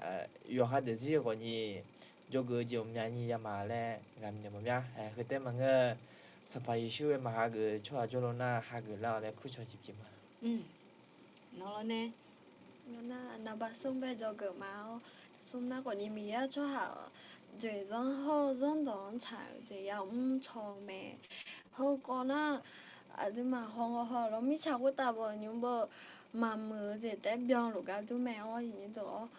yawqha daefzir-eu khawfni jawrgeuf-eu jeq ghawqmyani yama laer ghaq myaeq mawf mya. Heu taef maqngeur, Sanqpaq Yeqsur-aer maqhageuf tsawrhaq jawrluf nar hageuf lar-awq laer kurcaw jeq pyeuf ma. Nawr lawr nae, nawr nar naqba smr bae jawrgeuf ma-awr, smr nar khawfni Miqyaer-euq tsawrhaq-aq, dzoeqzanr hawr-eu zanrdawq-anr tsaq-euq jeq yamr caw-eu mae. Heukawv nar, aqduimaf haw ngaw haw lawr mirtsaq khoertav beu nymr beu maqmuiq-eu jeq taef-aer byanluf gar dur mae-awr, iqnyir deuq-awr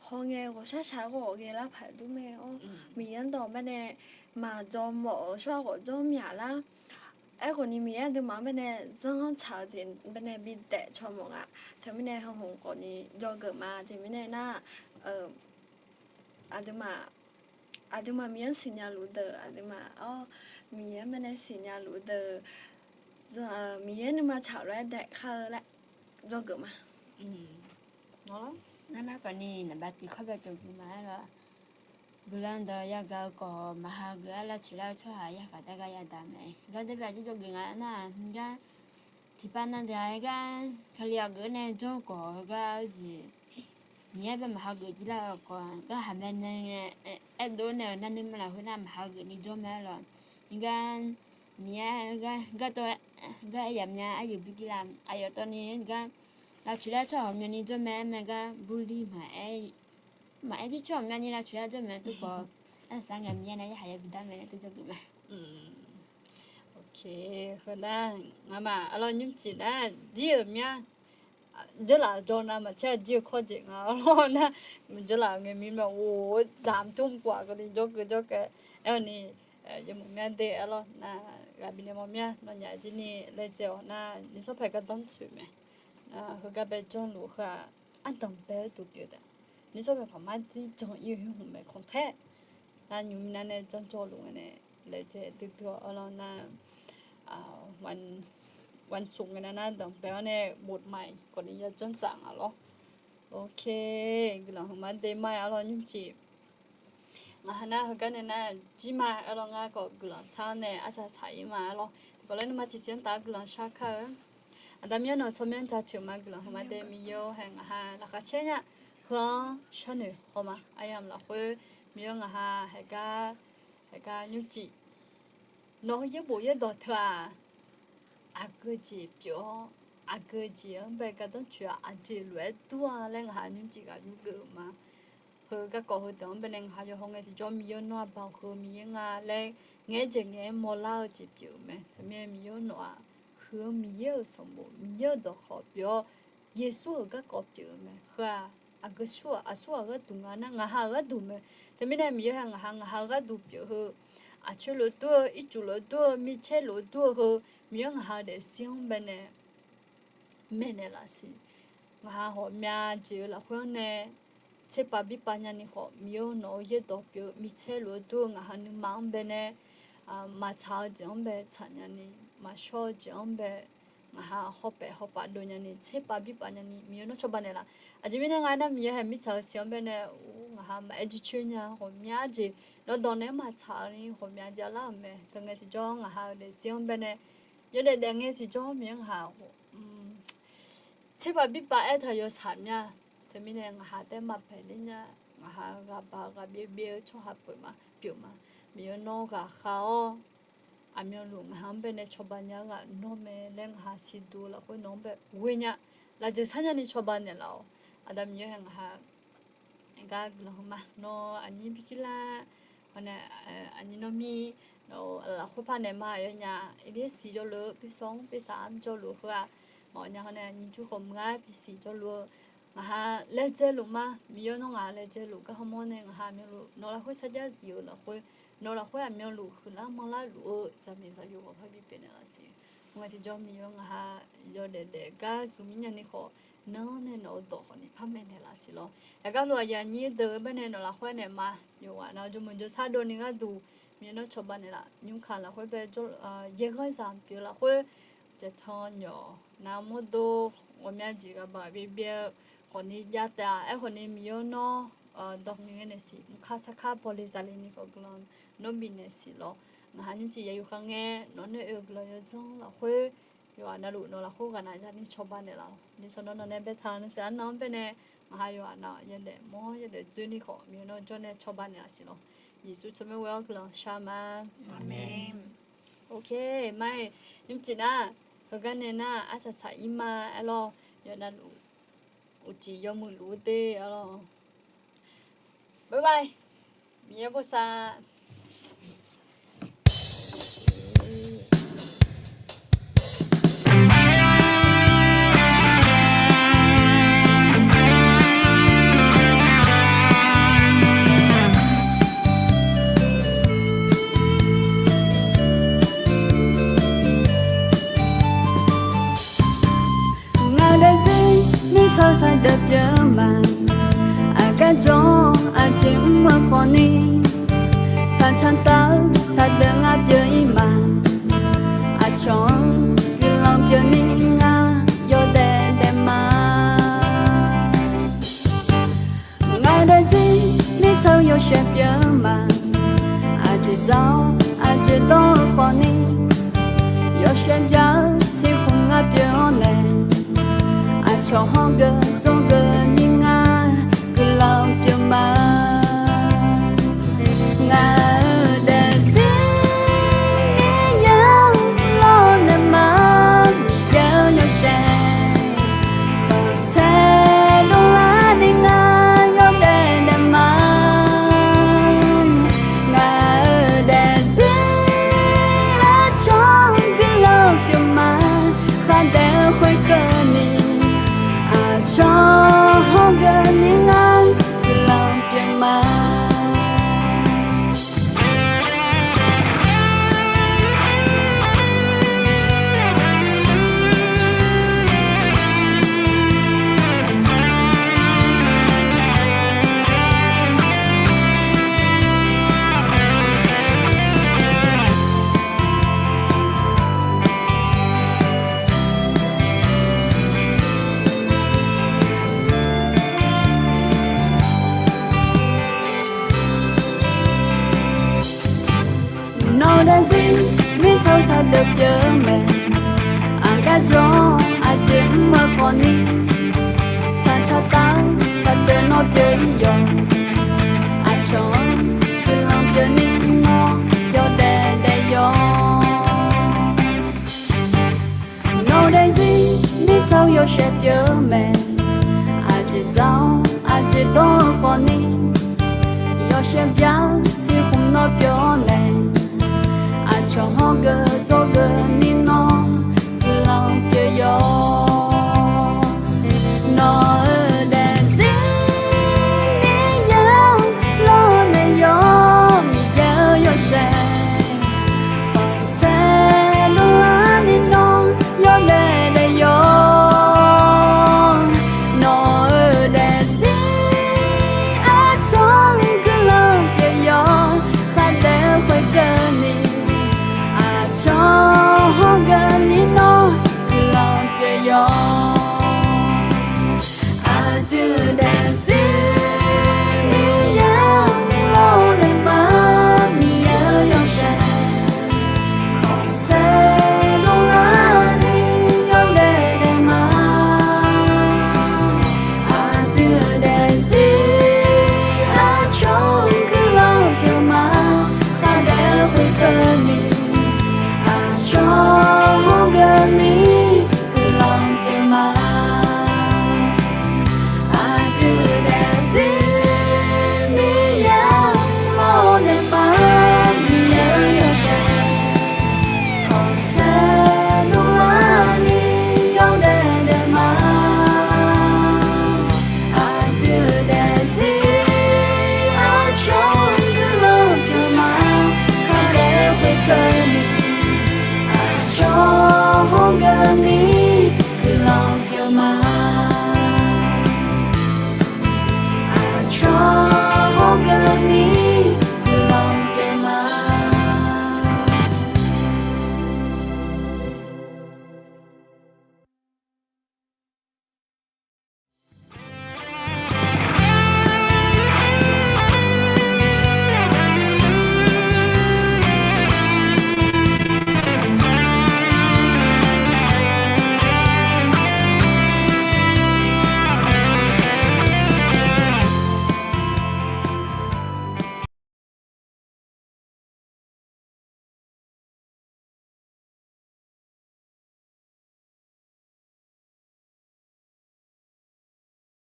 haw ngae ghawqshar shaq-aer ghawqghae lar paq dur mae-awr, Miqyaer-anr dawq baenae maqjawr mawf-euq tsawrhaq ghawqjawr myaq lar. Aerkhawfni Miqyaer aqduimaf-anr baenae zanr-anr tsaq-eu jeq baenae bidaef caw mawf nga. Teumirnae heu hmq khawfni jawrgeuf ma. Aqjeq mirnae nar, aqduimaf, aqduimaf Miqyaer-anr siqnya luf deuq, aqduimaf-awr Miqyaer-anr baenae siqnya luf deuq, Miqyaer nuima tsaq lof-aer daef kar-eu laer jawrgeuf ma. Ngar nar khawfni naqba tiq kawr bae jawrgeuf ma-aer lawr. Guiqlanq dawq yagaq-eu khawf maqhageuf-aer lavtsoeq lar-eu tsawrhaq yagaq dar gar yadaq mae. Gar daef bae jir jawrgeuf nga nar-aq, gar tiqpav na deuq-aq gar Kali aqgeuf nae jawr khawf gar-eu jeq Miqyaer bae maqhageuf jir lar-eu khawf, gar haq mae nae ngae, aerdov nae-euq nar nuima lafkhoer nar maqhageuf ni jawr mae-aer lawr. Gar Miqyaer gar, gar tawv, gar aer yamq nya aryuif bigir la, aqyawf tawv ni gar lavtsoeq lar tsawrhaq ghawqmyani jawr mae-aer mae gar bully maqaer, maqaer jir tsawrhaq ghawqmyani lavtsoeq lar jawr mae-aer tov khawf, arsaq sar ngae Miqyaer nae yarhaq yabi dar mae-aer tov jawrgeuf mae. Ok, heu nar ngamaf arlawr nymrcif nar jir-euq mya Jeurlaf jawr nar maqcaer aqjir-eu kawr jeq nga arlawr nar, jeurlaf ngae mirma-euq zaq mqtur mqkov-aq kawvni jawrkeuv jawrkeuv. Aer-awq ni, yawmuiq myav de arlawr nar, ghaq bifnaeq mawf myav nawnyaf jir ni laejae-awq nar, nuisar paeq gardanr tsoeq mae. Heugar bae janrluf heu-aq, ardanq bae-eu duq pyeuf taef. Nuisar paeq paqmar dir jan-ir-eu hmq mae khanqtaer. Nar nymq minav nae janrjawrluf ngae nae laejae duidui-awq arlawr nar, วันศุกร์ ngae nar nar danqbae-awr nae บทใหม่ kawvni ya janrdzaq nga lawr. Ok, guiqlanq hmq mar de mar-aer arlawr nymrcif. Ngaq ha nar heugar nae nar jirma arlawr ngar khawf guiqlanq sar-awr nae arsaq saq-ir ma arlawr. Tiqkawv laer nuima tiqsiq-anr taf-awr guiqlanq shar kar-eu. Aqda Miqyaer nawq tsawrmyanr jaceuq ma guiqlanq hmq mar de Miqyaer-or hae ngaq ha laqkhaq caer nya. Heu-anr sharnoeq haw ma. Aryamq lafkhoer Miqyaer ngaq ha haeqgar, haeqgar nymrcif. Nawq-eu yaerbof yaerdawq teu-aq, aqgeu jeq pyeuf-awr, aqgeu jeq-anr bae gardanr coeq-aq, aqjeq lof-aer dur-a laer ngaq ha nymrcif ghaq yurgeuf-euq ma. Heu garkawv heudeuq-anr baenae ngaq ha yawhaw ngae tiqjawr Miqyaer nawr aqbaq-eu heu Miqyaer nga laer ngaeq-aer jeq ngaeq-aer mawrlar-eu jeq pyeuf-euq mae. Teumirnae Miqyaer nawq-aq, huiq-eu Miqyaer-euq sanqbof, Miqyaer-euq dawqkawq pyeuf-awr, Yeqsur-euq garkawv pyeuf-eu mae. Heu-aq, aqgeu surghaq aqsurghaq gharduq nga nar, ngaq ha-euq gharduq mae. Teumirnae Miqyaer ha ngaq ha, ngaq ha-euq gharduq pyeuf heu, aqcoer lof dur-eu, ircuf lof dur-eu, micaer lof dur-eu heu, Miqyaer ngaq ha-eu daefzir-anr baenae maeqnaeq laf siq. Ngaq ha ghawqmya jeq-eu lafkhoer-anr nae tserpav birpav nyani khawf, Miqyaer nawq-eu yaerdawq pyeuf-eu micaer lof-eu dur-eu ngaq ha nuima-anr baenae maqtsaq-eu jeq-anr bae tsaq nyani, maqshawr-eu jeq-anr bae ngaq ha hawpaef hawpav dov nyani, tserpav birpav nyani Miqyaer nawr cawba naeqlaf. Aqjeq mirnae nga aernar, Miqyaer hae mirtsaq-eu siq-anr baenae, ngaq ha maqaer jircoer nya ghawqmya jeq, nawr dawq naeq-aer maqtsaq-eu ni ghawqmya jav lar-euq mae. Teungae tiqjawr ngaq ha-euq daefzir-anr baenae yawdaef daef ngae tiqjawr Miqyaer ngaq ha tserpav birpav aertaq yawshaq mya. Teumirnae ngaq ha taef maqpaeq ler nya. Ngaq ha ghaq baq ghaq byaev byaev-eu tsawrhaq pyeuf ma, pyeuf ma. Miqyaer nawr ghaqkhav-awr, aqmyanluf ngaq ha-anr baenae cawba nya-eu ghaq nawr mae laer ngaq ha siqduq-eu lafkhoer nawq-anr bae ghoe nya. Lafjeuq sar nyani cawba naeqlaf-awq. Aqda Miqyaer hae ngaq ha gar guiqlanq heu ma. Nawr aqnyir bi kirlar, hawnae aqnyir nawr mir, nawr lafkhoer par naeq ma yawnya, aqbyaer siq jawrluf-eu, pyursawr-anr pyursaq-anr jawrluf-eu heu-aq, maqawq nya hawnae aqnyir jur khawf meuq-ar bisiq jawrluf-eu, ngaq ha laejae luf ma. Miqyaer nawr ngaq ha laejae luf gar hawmawr nae ngaq ha aqmyanluf nawq lafkhoer sarjax zif-euq lafkhoer, nawq lafkhoer aqmyanluf huiqlar manrlar luf-eu zaqmiq zaqyo ghawqpar bipyeuf naeqlaf siq. Hawnae tiqjawr Miqyaer ngaq ha yawdaef daef gar zmq mir nyani khawf, nanr nae nawq-eu dawq khawfni par maeqnaeq laf siq lawr. Yaqgar lof aqyuif aqnyir deuq-eu baenae nawq lafkhoer naeq ma. Yawqghaq nav jawrmuiq jawrshar dovni gharduq Miqyaer nawr cawba naeqlaf. Nymrkaq lafkhoer bae jawr, yaerghanr zaq pyeuf lafkhoer, caeqtan nyawq nav mawrdo, ghawqmya jeq ghaq baq byaev byaev-eu khawfni jav taef-a. Aerkhawfni Miqyaer nawr dawq ngae ngae naeq siq, mqkar sarkar bawle zale ni khawf guiqlanq nawr bifnaeq siq lawr. Ngaq ha nymrcif ya yuf khar ngae nawq nae oe-eu guiqlanq yawdzanr lafkhoer, yawqghaq navluf nawq lafkhoer ghaqnav zani cawba naeqlaf-awq. Nishawq nawr nawq nae baetaq-eu nuisiq arnavmr baenae, ngaq ha yawqghaq nav yawdaef mawr yawdaef dzoer ni khawf Miqyaer nawr jawr nae cawba naeqlaf siq lawr. Yeqsur tsawrmyanr ghoe-awr guiqlanq shar ma. Aqmeq. Ok, mar-iq nymrcif nar, heugar nae nar arsaq saq-ir ma aerlawr, yawqghaq navluf uqcif yawmuiq luf-eu de aerlawr. Bye bye. Miqyaer bosav. Ngaq daefzir mirtsaq saqdeuq pyeuf ma. Aqgar jawr aqjeq mr-eu khawfni, saqcan taf-eu saqdeuq ngar pyeuf-ir ma. Aqcawq-anr guiqlanq pyeuf ni ngar yawdaef daef ma. Ngaq daefzir mirtsaq-eu yawshaef pyeuf ma. Aqjeq dzaq-awr aqjeq dawr-eu khawfni, yawshaef bya-eu siqkhmq ngar pyeuf-awr nae, aqcawq hawr geuf dzawr geuf ni ngar guiqlanq pyeuf ma. Ngaq-euq daefzir Miqyaer-anr lawrnaeq ma. Miqyaer-eu yawshaef khanqsaer dovlar ni ngar yawdaef daef ma. Ngaq-euq daefzir aqcawq guiqlanq pyeuf ma. Khardaef-eu khoerkeuvni, Dawq hawgeuf ni ngar guiqlanq pyeuf ma. Nawq-eu daefzir mirtsaq saqdeuf pyeuf-eu mae. Aqgar jawr-awr aqjeq mr-eu khawfni, saqcaq taf-eu saqdeuf nawr pyeuf-ir yawq.